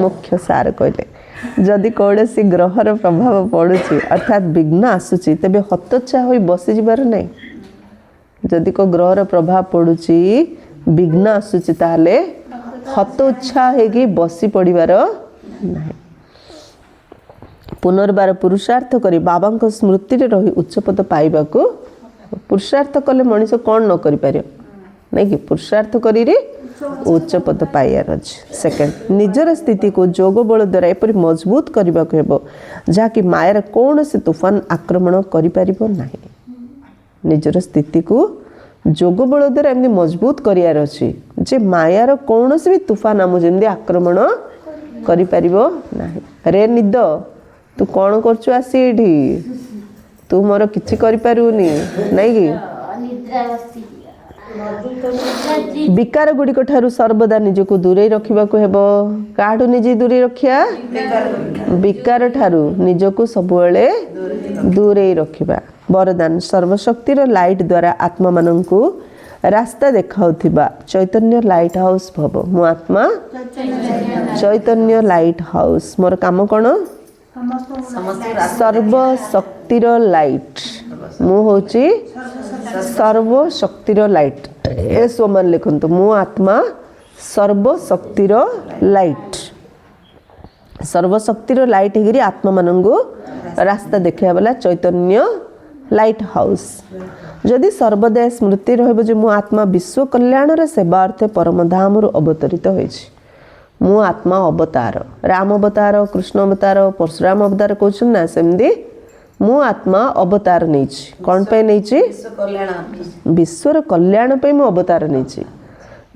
ମୁଖ୍ୟ ସାର କହିଲେ, ଯଦି କୌଣସି ଗ୍ରହର ପ୍ରଭାବ ପଡ଼ୁଛି, ଅର୍ଥାତ୍ ବିଘ୍ନ ଆସୁଛି, ତେବେ ହତୋତ୍ସାହ ହୋଇ ବସିଯିବାର ନାହିଁ। ଯଦି କେଉଁ ଗ୍ରହର ପ୍ରଭାବ ପଡ଼ୁଛି, ବିଘ୍ନ ଆସୁଛି, ତାହେଲେ ହତୋତ୍ସାହ ହେଇକି ବସି ପଡ଼ିବାର ନାହିଁ। ପୁନର୍ବାର ପୁରୁଷାର୍ଥ କରି ବାବାଙ୍କ ସ୍ମୃତିରେ ରହି ଉଚ୍ଚପଦ ପାଇବାକୁ। ପୁରୁଷାର୍ଥ କଲେ ମଣିଷ କ'ଣ ନ କରିପାରିବ, ନାଇଁ କି? ପୁରୁଷାର୍ଥ କରିରେ ଉଚ୍ଚ ପଦ ପାଇବାର ଅଛି। ସେକେଣ୍ଡ, ନିଜର ସ୍ଥିତିକୁ ଯୋଗ ବଳ ଦ୍ୱାରା ଏପରି ମଜବୁତ କରିବାକୁ ହେବ, ଯାହାକି ମାୟାର କୌଣସି ତୁଫାନ ଆକ୍ରମଣ କରିପାରିବ ନାହିଁ। ନିଜର ସ୍ଥିତିକୁ ଯୋଗ ବଳ ଦ୍ୱାରା ଏମିତି ମଜବୁତ କରିବାର ଅଛି ଯେ ମାୟାର କୌଣସି ବି ତୁଫାନ ଆମକୁ ଯେମିତି ଆକ୍ରମଣ କରିପାରିବ ନାହିଁ। ରେ ନିଦ, ତୁ କ'ଣ କରୁଛୁ ଆସି ଏଇଠି? ତୁ ମୋର କିଛି କରିପାରିବୁନି, ନାଇଁ କି? ବିକାର ଗୁଡ଼ିକ ଠାରୁ ସର୍ବଦା ନିଜକୁ ଦୂରେଇ ରଖିବାକୁ ହେବ। କାହାଠୁ ନିଜେ ଦୂରେଇ ରଖିବା? ବିକାର ଠାରୁ ନିଜକୁ ସବୁବେଳେ ଦୂରେଇ ରଖିବା। ବରଦାନ: ସର୍ବଶକ୍ତିର ଲାଇଟ୍ ଦ୍ୱାରା ଆତ୍ମାମାନଙ୍କୁ ରାସ୍ତା ଦେଖାଉଥିବା ଚୈତନ୍ୟ ଲାଇଟ୍ ହାଉସ୍ ଭବ। ମୁଁ ଆତ୍ମା ଚୈତନ୍ୟ ଲାଇଟ୍ ହାଉସ୍। ମୋର କାମ କ'ଣ? ସର୍ବଶକ୍ତିର ଲାଇଟ୍। ମୁଁ ହେଉଛି ସର୍ବଶକ୍ତିର ଲାଇଟ୍। ଏ ସମାନ ଲେଖନ୍ତୁ, ମୁଁ ଆତ୍ମା ସର୍ବଶକ୍ତିର ଲାଇଟ୍। ସର୍ବଶକ୍ତିର ଲାଇଟ୍ ହେଇକିରି ଆତ୍ମାମାନଙ୍କୁ ରାସ୍ତା ଦେଖାଇବା ବାଲା ଚୈତନ୍ୟ ଲାଇଟ୍ ହାଉସ୍। ଯଦି ସର୍ବଦା ସ୍ମୃତି ରହିବ ଯେ ମୁଁ ଆତ୍ମା ବିଶ୍ୱ କଲ୍ୟାଣର ସେବା ଅର୍ଥେ ପରମଧାମରୁ ଅବତରିତ ହୋଇଛି। ମୁଁ ଆତ୍ମା ଅବତାର। ରାମ ଅବତାର, କୃଷ୍ଣ ଅବତାର, ପରଶୁରାମ ଅବତାର କହୁଛନ୍ତି ନା, ସେମିତି ମୁଁ ଆତ୍ମା ଅବତାର ନେଇଛି। କ'ଣ ପାଇଁ ନେଇଛି? ବିଶ୍ୱ କଲ୍ୟାଣ। ବିଶ୍ୱର କଲ୍ୟାଣ ପାଇଁ ମୁଁ ଅବତାର ନେଇଛି।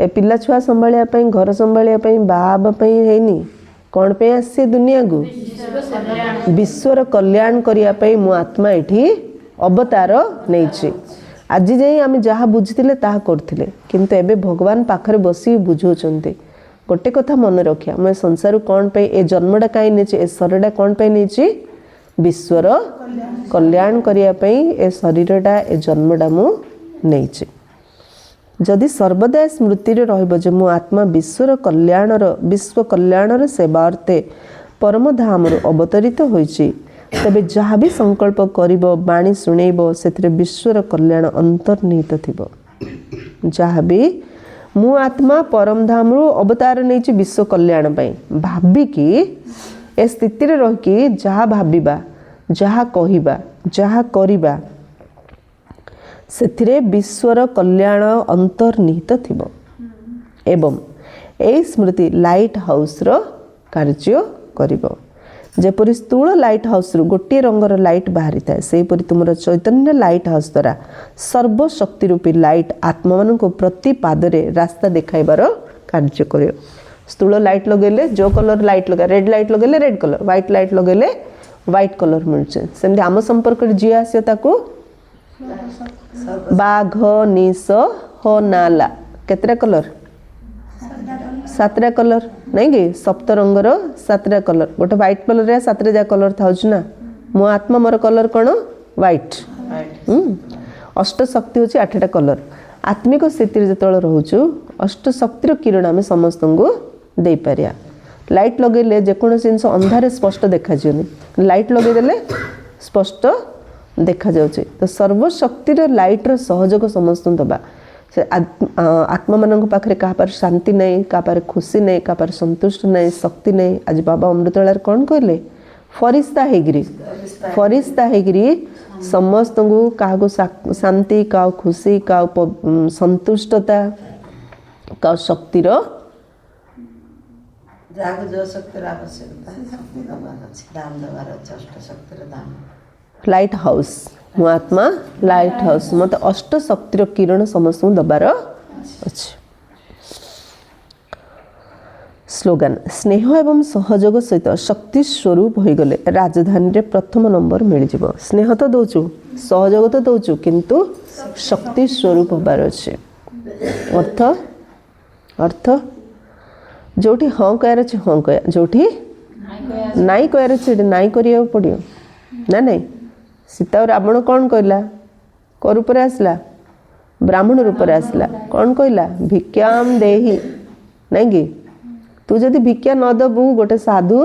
ଏ ପିଲା ଛୁଆ ସମ୍ଭାଳିବା ପାଇଁ, ଘର ସମ୍ଭାଳିବା ପାଇଁ, ବାହା ହେବା ପାଇଁ ହେଇନି। କ'ଣ ପାଇଁ ଆସିଛି ଦୁନିଆକୁ? ବିଶ୍ୱର କଲ୍ୟାଣ କରିବା ପାଇଁ ମୁଁ ଆତ୍ମା ଏଠି ଅବତାର ନେଇଛି। ଆଜି ଯାଇ ଆମେ ଯାହା ବୁଝିଥିଲେ ତାହା କରୁଥିଲେ, କିନ୍ତୁ ଏବେ ଭଗବାନ ପାଖରେ ବସି ବୁଝାଉଛନ୍ତି। ଗୋଟେ କଥା ମନେ ରଖିବା, ମୁଁ ଏ ସଂସାରକୁ କ'ଣ ପାଇଁ, ଏ ଜନ୍ମଟା କାହିଁ ନେଇଛି, ଏ ଶରୀରଟା କ'ଣ ପାଇଁ ନେଇଛି? ବିଶ୍ୱର କଲ୍ୟାଣ କରିବା ପାଇଁ ଏ ଶରୀରଟା, ଏ ଜନ୍ମଟା ମୁଁ ନେଇଛି। ଯଦି ସର୍ବଦା ସ୍ମୃତିରେ ରହିବ ଯେ ମୁଁ ଆତ୍ମା ବିଶ୍ୱ କଲ୍ୟାଣର ସେବା ଅର୍ଥେ ପରମଧାମରୁ ଅବତରିତ ହୋଇଛି, ତେବେ ଯାହା ବି ସଂକଳ୍ପ କରିବ, ବାଣୀ ଶୁଣେଇବ, ସେଥିରେ ବିଶ୍ୱର କଲ୍ୟାଣ ଅନ୍ତର୍ନିହିତ ଥିବ। ଯାହା ବି ମୁଁ ଆତ୍ମା ପରମଧାମରୁ ଅବତାର ନେଇଛି ବିଶ୍ୱ କଲ୍ୟାଣ ପାଇଁ ଭାବିକି, ଏ ସ୍ଥିତିରେ ରହିକି ଯାହା ଭାବିବା, ଯାହା କହିବା, ଯାହା କରିବା, ସେଥିରେ ବିଶ୍ୱର କଲ୍ୟାଣ ଅନ୍ତର୍ନିହିତ ଥିବ ଏବଂ ଏହି ସ୍ମୃତି ଲାଇଟ୍ ହାଉସ୍ର କାର୍ଯ୍ୟ କରିବ। ଯେପରି ସ୍ଥୂଳ ଲାଇଟ୍ ହାଉସ୍ରୁ ଗୋଟିଏ ରଙ୍ଗର ଲାଇଟ୍ ବାହାରିଥାଏ, ସେହିପରି ତୁମର ଚୈତନ୍ୟ ଲାଇଟ୍ ହାଉସ୍ ଦ୍ୱାରା ସର୍ବଶକ୍ତି ରୂପୀ ଲାଇଟ୍ ଆତ୍ମାମାନଙ୍କୁ ପ୍ରତି ପାଦରେ ରାସ୍ତା ଦେଖାଇବାର କାର୍ଯ୍ୟ କରିବ। ସ୍ଥୂଳ ଲାଇଟ୍ ଲଗେଇଲେ ଯେଉଁ କଲର୍ ଲାଇଟ୍ ଲଗା, ରେଡ୍ ଲାଇଟ୍ ଲଗେଇଲେ ରେଡ୍ କଲର୍, ହ୍ୱାଇଟ୍ ଲାଇଟ୍ ଲଗେଇଲେ ହ୍ୱାଇଟ୍ କଲର୍ ମିଳୁଛି। ସେମିତି ଆମ ସମ୍ପର୍କରେ ଯିଏ ଆସିବ ତାକୁ ବାଘ ନିଶ ହୋ ନାଲା, କେତେଟା କଲର୍? ସାତଟା କଲର୍, ନାଇଁ କି? ସପ୍ତ ରଙ୍ଗର ସାତଟା କଲର୍। ଗୋଟେ ହ୍ୱାଇଟ୍ କଲର୍ରେ ସାତଟା ଯାକ କଲର୍ ଥାଉଛି ନା? ମୋ ଆତ୍ମା, ମୋର କଲର୍ କ'ଣ? ହ୍ୱାଇଟ୍। ଅଷ୍ଟ ଶକ୍ତି ହେଉଛି ଆଠଟା କଲର୍। ଆତ୍ମିକ ସ୍ଥିତିରେ ଯେତେବେଳେ ରହୁଛୁ, ଅଷ୍ଟ ଶକ୍ତିର କିରଣ ଆମେ ସମସ୍ତଙ୍କୁ ଦେଇପାରିବା। ଲାଇଟ୍ ଲଗେଇଲେ ଯେକୌଣସି ଜିନିଷ ଅନ୍ଧାରେ ସ୍ପଷ୍ଟ ଦେଖାଯିବନି, ଲାଇଟ୍ ଲଗେଇଦେଲେ ସ୍ପଷ୍ଟ ଦେଖାଯାଉଛି। ତ ସର୍ବଶକ୍ତିର ଲାଇଟ୍ର ସହଯୋଗ ସମସ୍ତଙ୍କୁ ଦେବା। ସେ ଆତ୍ମାମାନଙ୍କ ପାଖରେ କାହା ପାଖରେ ଶାନ୍ତି ନାହିଁ, କାହା ପାଖରେ ଖୁସି ନାହିଁ, କାହା ପାଖରେ ସନ୍ତୁଷ୍ଟ ନାହିଁ, ଶକ୍ତି ନାହିଁ। ଆଜି ବାବା ଅମୃତବେଳାରେ କ'ଣ କହିଲେ? ଫରିସ୍ତା ହେଇକିରି, ଫରିସ୍ତା ହେଇକିରି ସମସ୍ତଙ୍କୁ, କାହାକୁ ଶାନ୍ତି, କାହାକୁ ଖୁସି, କାହାକୁ ସନ୍ତୁଷ୍ଟତା, କାହାକୁ ଶକ୍ତିର, ଯାହାକୁ ଯେଉଁ ଶକ୍ତିର ଆବଶ୍ୟକତା, ଶକ୍ତି ଦେବାର ଅଛି, ଦାନ ଦେବାର ଅଛି, ଅଷ୍ଟ ଶକ୍ତିର ଦାନ। Light house. ମୁଁ ଆତ୍ମା ଲାଇଟ୍ ହାଉସ୍, ମୋତେ ଅଷ୍ଟ ଶକ୍ତିର କିରଣ ସମସ୍ତଙ୍କୁ ଦେବାର ଅଛି। ସ୍ଲୋଗାନ: ସ୍ନେହ ଏବଂ ସହଯୋଗ ସହିତ ଶକ୍ତି ସ୍ୱରୂପ ହୋଇଗଲେ ରାଜଧାନୀରେ ପ୍ରଥମ ନମ୍ବର ମିଳିଯିବ। ସ୍ନେହ ତ ଦେଉଛୁ, ସହଯୋଗ ତ ଦେଉଛୁ, କିନ୍ତୁ ଶକ୍ତି ସ୍ୱରୂପ ହେବାର ଅଛି। ଅର୍ଥ ଯେଉଁଠି ହଁ କହିବାର ଅଛି, ହଁ କହିବା, ଯେଉଁଠି ନାଇଁ କହିବାର ଅଛି, ସେଠି ନାଇଁ କରିବାକୁ ପଡ଼ିବ ନା ନାଇଁ? ସୀତା ଆଉ ରାବଣ କ'ଣ କହିଲା? କୋଉ ରୂପରେ ଆସିଲା? ବ୍ରାହ୍ମଣ ରୂପରେ ଆସିଲା। କ'ଣ କହିଲା? ଭିକ୍ଷାମ ଦେହି। ନାଇଁ କି? ତୁ ଯଦି ଭିକ୍ଷା ନ ଦେବୁ, ଗୋଟେ ସାଧୁ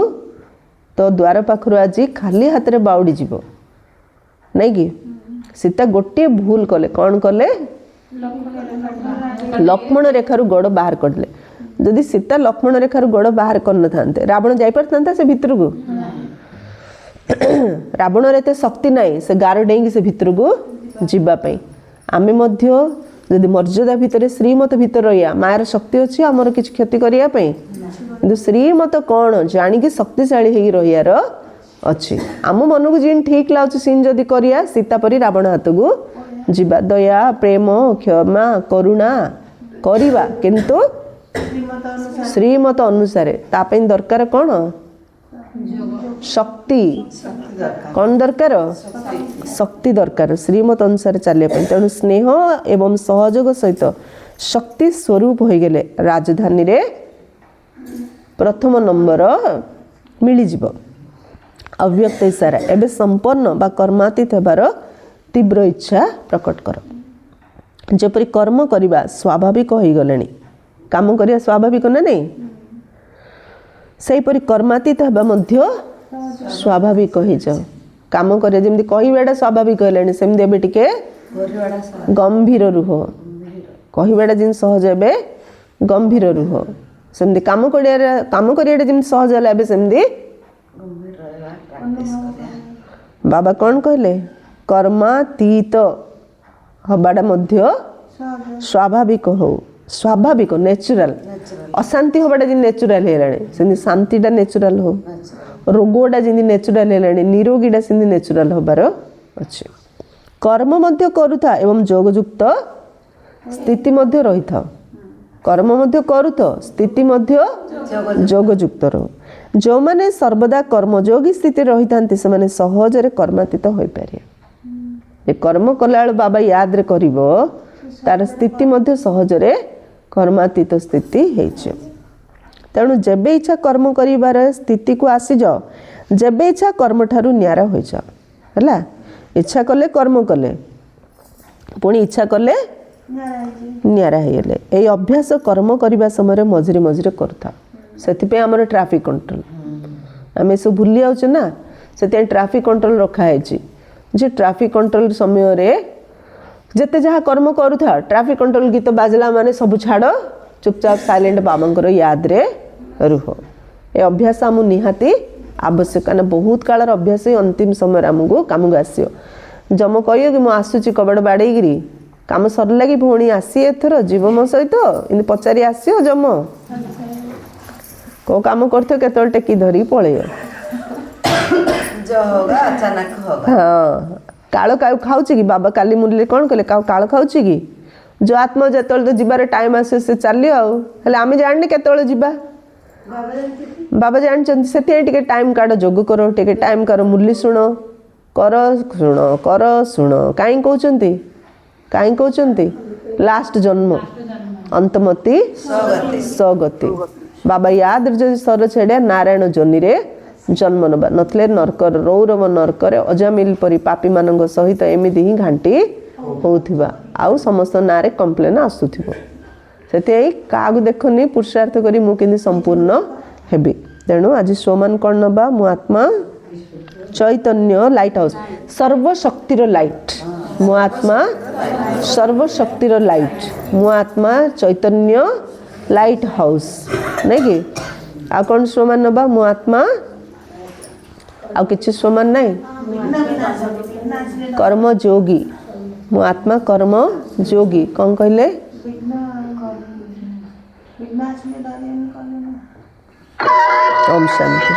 ତୋ ଦ୍ୱାର ପାଖରୁ ଆଜି ଖାଲି ହାତରେ ବାଉଡ଼ି ଯିବ। ନାଇଁ କି? ସୀତା ଗୋଟିଏ ଭୁଲ କଲେ। କ'ଣ କଲେ? ଲକ୍ଷ୍ମଣ ରେଖାରୁ ଗୋଡ଼ ବାହାର କରିଦେଲେ। ଯଦି ସୀତା ଲକ୍ଷ୍ମଣ ରେଖାରୁ ଗୋଡ଼ ବାହାର କରିନଥାନ୍ତେ, ରାବଣ ଯାଇପାରିଥାନ୍ତା ସେ ଭିତରକୁ? ରାବଣର ଏତେ ଶକ୍ତି ନାହିଁ ସେ ଗାର ଡେଇଁକି ସେ ଭିତରକୁ ଯିବା ପାଇଁ। ଆମେ ମଧ୍ୟ ଯଦି ମର୍ଯ୍ୟାଦା ଭିତରେ, ଶ୍ରୀମତ ଭିତରେ ରହିବା, ମାୟାର ଶକ୍ତି ଅଛି ଆମର କିଛି କ୍ଷତି କରିବା ପାଇଁ? କିନ୍ତୁ ଶ୍ରୀମତ କ'ଣ ଜାଣିକି ଶକ୍ତିଶାଳୀ ହେଇକି ରହିବାର ଅଛି। ଆମ ମନକୁ ଯେମିତି ଠିକ୍ ଲାଗୁଛି ସିନ୍ ଯଦି କରିବା, ସୀତା ପରି ରାବଣ ହାତକୁ ଯିବା। ଦୟା, ପ୍ରେମ, କ୍ଷମା, କରୁଣା କରିବା, କିନ୍ତୁ ଶ୍ରୀମତ ଅନୁସାରେ। ତା ପାଇଁ ଦରକାର କ'ଣ? ଶକ୍ତି। ଶକ୍ତି ଦରକାର। କ'ଣ ଦରକାର? ଶକ୍ତି ଦରକାର ଶ୍ରୀମତ ଅନୁସାରେ ଚାଲିବା ପାଇଁ। ତେଣୁ ସ୍ନେହ ଏବଂ ସହଯୋଗ ସହିତ ଶକ୍ତି ସ୍ୱରୂପ ହୋଇଗଲେ ରାଜଧାନୀରେ ପ୍ରଥମ ନମ୍ବର ମିଳିଯିବ। ଅବ୍ୟକ୍ତ ଇଶାରା: ଏବେ ସମ୍ପନ୍ନ ବା କର୍ମାତୀତ ହେବାର ତୀବ୍ର ଇଚ୍ଛା ପ୍ରକଟ କର। ଯେପରି କର୍ମ କରିବା ସ୍ୱାଭାବିକ ହୋଇଗଲେଣି, କାମ କରିବା ସ୍ୱାଭାବିକ ନା ନାହିଁ? ସେହିପରି କର୍ମାତୀତ ହେବା ମଧ୍ୟ ସ୍ୱାଭାବିକ ହେଇଯାଅ। କାମ କରିବା ଯେମିତି କହିବାଟା ସ୍ୱାଭାବିକ ହେଲାଣି, ସେମିତି ଏବେ ଟିକେ କରିବାଟା ଗମ୍ଭୀର ରୁହ। କହିବାଟା ଯେମିତି ସହଜ, ଏବେ ଗମ୍ଭୀର ରୁହ। ସେମିତି କାମ କରିବାଟା ଯେମିତି ସହଜ ହେଲା, ଏବେ ସେମିତି ଗମ୍ଭୀର ରହିବା ପ୍ରାକ୍ଟିସ୍ କରିବା। ବାବା କ'ଣ କହିଲେ? କର୍ମାତୀତ ହବାଟା ମଧ୍ୟ ସ୍ୱାଭାବିକ ହଉ। ସ୍ୱାଭାବିକ, ନ୍ୟାଚୁରାଲ। ଅଶାନ୍ତି ହବାଟା ଯେମିତି ନ୍ୟାଚୁରାଲ ହେଇଗଲାଣି, ସେମିତି ଶାନ୍ତିଟା ନ୍ୟାଚୁରାଲ ହଉ। ରୋଗଟା ଯେମିତି ନ୍ୟାଚୁରାଲ ହେଲାଣି, ନିରୋଗୀଟା ସେମିତି ନ୍ୟାଚୁରାଲ ହବାର ଅଛି। କର୍ମ ମଧ୍ୟ କରୁଥା ଏବଂ ଯୋଗଯୁକ୍ତ ସ୍ଥିତି ମଧ୍ୟ ରହିଥାଅ। କର୍ମ ମଧ୍ୟ କରୁଥ, ସ୍ଥିତି ମଧ୍ୟ ଯୋଗଯୁକ୍ତ ରହୁ। ଯେଉଁମାନେ ସର୍ବଦା କର୍ମଯୋଗୀ ସ୍ଥିତିରେ ରହିଥାନ୍ତି, ସେମାନେ ସହଜରେ କର୍ମାତୀତ ହୋଇପାରିବେ। ଏ କର୍ମ କଲାବେଳୁ ବାବା ୟାଦରେ କରିବ, ତାର ସ୍ଥିତି ମଧ୍ୟ ସହଜରେ କର୍ମାତୀତ ସ୍ଥିତି ହେଇଯିବ। ତେଣୁ ଯେବେ ଇଚ୍ଛା କର୍ମ କରିବାର ସ୍ଥିତିକୁ ଆସିଯାଅ, ଯେବେ ଇଚ୍ଛା କର୍ମଠାରୁ ନ୍ୟାରା ହୋଇଯାଅ। ହେଲା, ଇଚ୍ଛା କଲେ କର୍ମ କଲେ, ପୁଣି ଇଚ୍ଛା କଲେ ନିଆରା ହେଇଗଲେ। ଏଇ ଅଭ୍ୟାସ କର୍ମ କରିବା ସମୟରେ ମଝିରେ ମଝିରେ କରୁଥାଉ। ସେଥିପାଇଁ ଆମର ଟ୍ରାଫିକ୍ କଣ୍ଟ୍ରୋଲ, ଆମେ ସବୁ ଭୁଲି ଯାଉଛେ ନା, ସେଥିପାଇଁ ଟ୍ରାଫିକ୍ କଣ୍ଟ୍ରୋଲ ରଖାହେଇଛି ଯେ ଟ୍ରାଫିକ୍ କଣ୍ଟ୍ରୋଲ ସମୟରେ ଯେତେ ଯାହା କର୍ମ କରୁଥା, ଟ୍ରାଫିକ୍ କଣ୍ଟ୍ରୋଲ ଗୀତ ବାଜିଲା ମାନେ ସବୁ ଛାଡ଼, ଚୁପଚାପ ସାଇଲେଣ୍ଟ ବାବାଙ୍କର ୟାଦରେ ରୁହ। ଏ ଅଭ୍ୟାସ ଆମକୁ ନିହାତି ଆବଶ୍ୟକ, କାରଣ ବହୁତ କାଳର ଅଭ୍ୟାସ ହିଁ ଅନ୍ତିମ ସମୟରେ ଆମକୁ କାମକୁ ଆସିବ। ଯମ କହିବ କି ମୁଁ ଆସୁଛି କବାଟ ବାଡ଼େଇକିରି, କାମ ସରିଲା କି ଭଉଣୀ, ଆସି ଏଥର ଯିବ ମୋ ସହିତ, ଏମିତି ପଚାରି ଆସିବ ଯମ। କେଉଁ କାମ କରୁଥିବ, କେତେବେଳେ ଟେକି ଧରିକି ପଳେଇବ। जो होगा अचानक होगा। ହଁ, କାଳ କାଉ ଖାଉଛି କି? ବାବା କାଲି ମୁରଲୀ କ'ଣ କଲେ? କାଉ କାଳ ଖାଉଛି କି? ଯୋଉ ଆତ୍ମା ଯେତେବେଳେ ତ ଯିବାର ଟାଇମ୍ ଆସିବ, ସେ ଚାଲିବ। ଆଉ ହେଲେ ଆମେ ଜାଣିନି କେତେବେଳେ ଯିବା, ବାବା ଜାଣିଛନ୍ତି। ସେଥିପାଇଁ ଟିକେ ଟାଇମ୍ କାଢ଼, ଯୋଗ କର, ଟିକେ ଟାଇମ୍ କର, ମୁରଲୀ ଶୁଣ, କର ଶୁଣ, କର ଶୁଣ। କାହିଁ କହୁଛନ୍ତି? କାହିଁ କହୁଛନ୍ତି? ଲାଷ୍ଟ ଜନ୍ମ, ଅନ୍ତମତି ସଗତି। ସଗତି। ବାବା ୟାଦରେ ଯଦି ସର ଛେଡ଼ିଆ, ନାରାୟଣ ଯୋନିରେ ଜନ୍ମ ନେବା, ନଥିଲେ ନର୍କର, ରୌରବ ନର୍କରେ ଅଜାମିଲ ପରି ପାପୀମାନଙ୍କ ସହିତ ଏମିତି ହିଁ ଘାଣ୍ଟି ହେଉଥିବା ଆଉ ସମସ୍ତ ନାଁରେ କମ୍ପ୍ଲେନ୍ ଆସୁଥିବ। ସେଥିପାଇଁ କାହାକୁ ଦେଖନି, ପୁରୁଷାର୍ଥ କରି ମୁଁ କେମିତି ସମ୍ପୂର୍ଣ୍ଣ ହେବି। ତେଣୁ ଆଜି ସ୍ୱମାନ କ'ଣ ନେବା? ମୁଁ ଆତ୍ମା ଚୈତନ୍ୟ ଲାଇଟ୍ ହାଉସ୍, ସର୍ବଶକ୍ତିର ଲାଇଟ୍। ମୋ ଆତ୍ମା ସର୍ବଶକ୍ତିର ଲାଇଟ୍, ମୋ ଆତ୍ମା ଚୈତନ୍ୟ ଲାଇଟ୍ ହାଉସ୍, ନାଇଁ କି? ଆଉ କ'ଣ ସ୍ୱମାନ ନେବା? ମୋ ଆତ୍ମା ଆଉ କିଛି ସ୍ୱମାନ ନାହିଁ। କର୍ମ ଯୋଗୀ, ମୋ ଆତ୍ମା କର୍ମ ଯୋଗୀ। କ'ଣ କହିଲେ? ଓମ୍ ଶାନ୍ତି।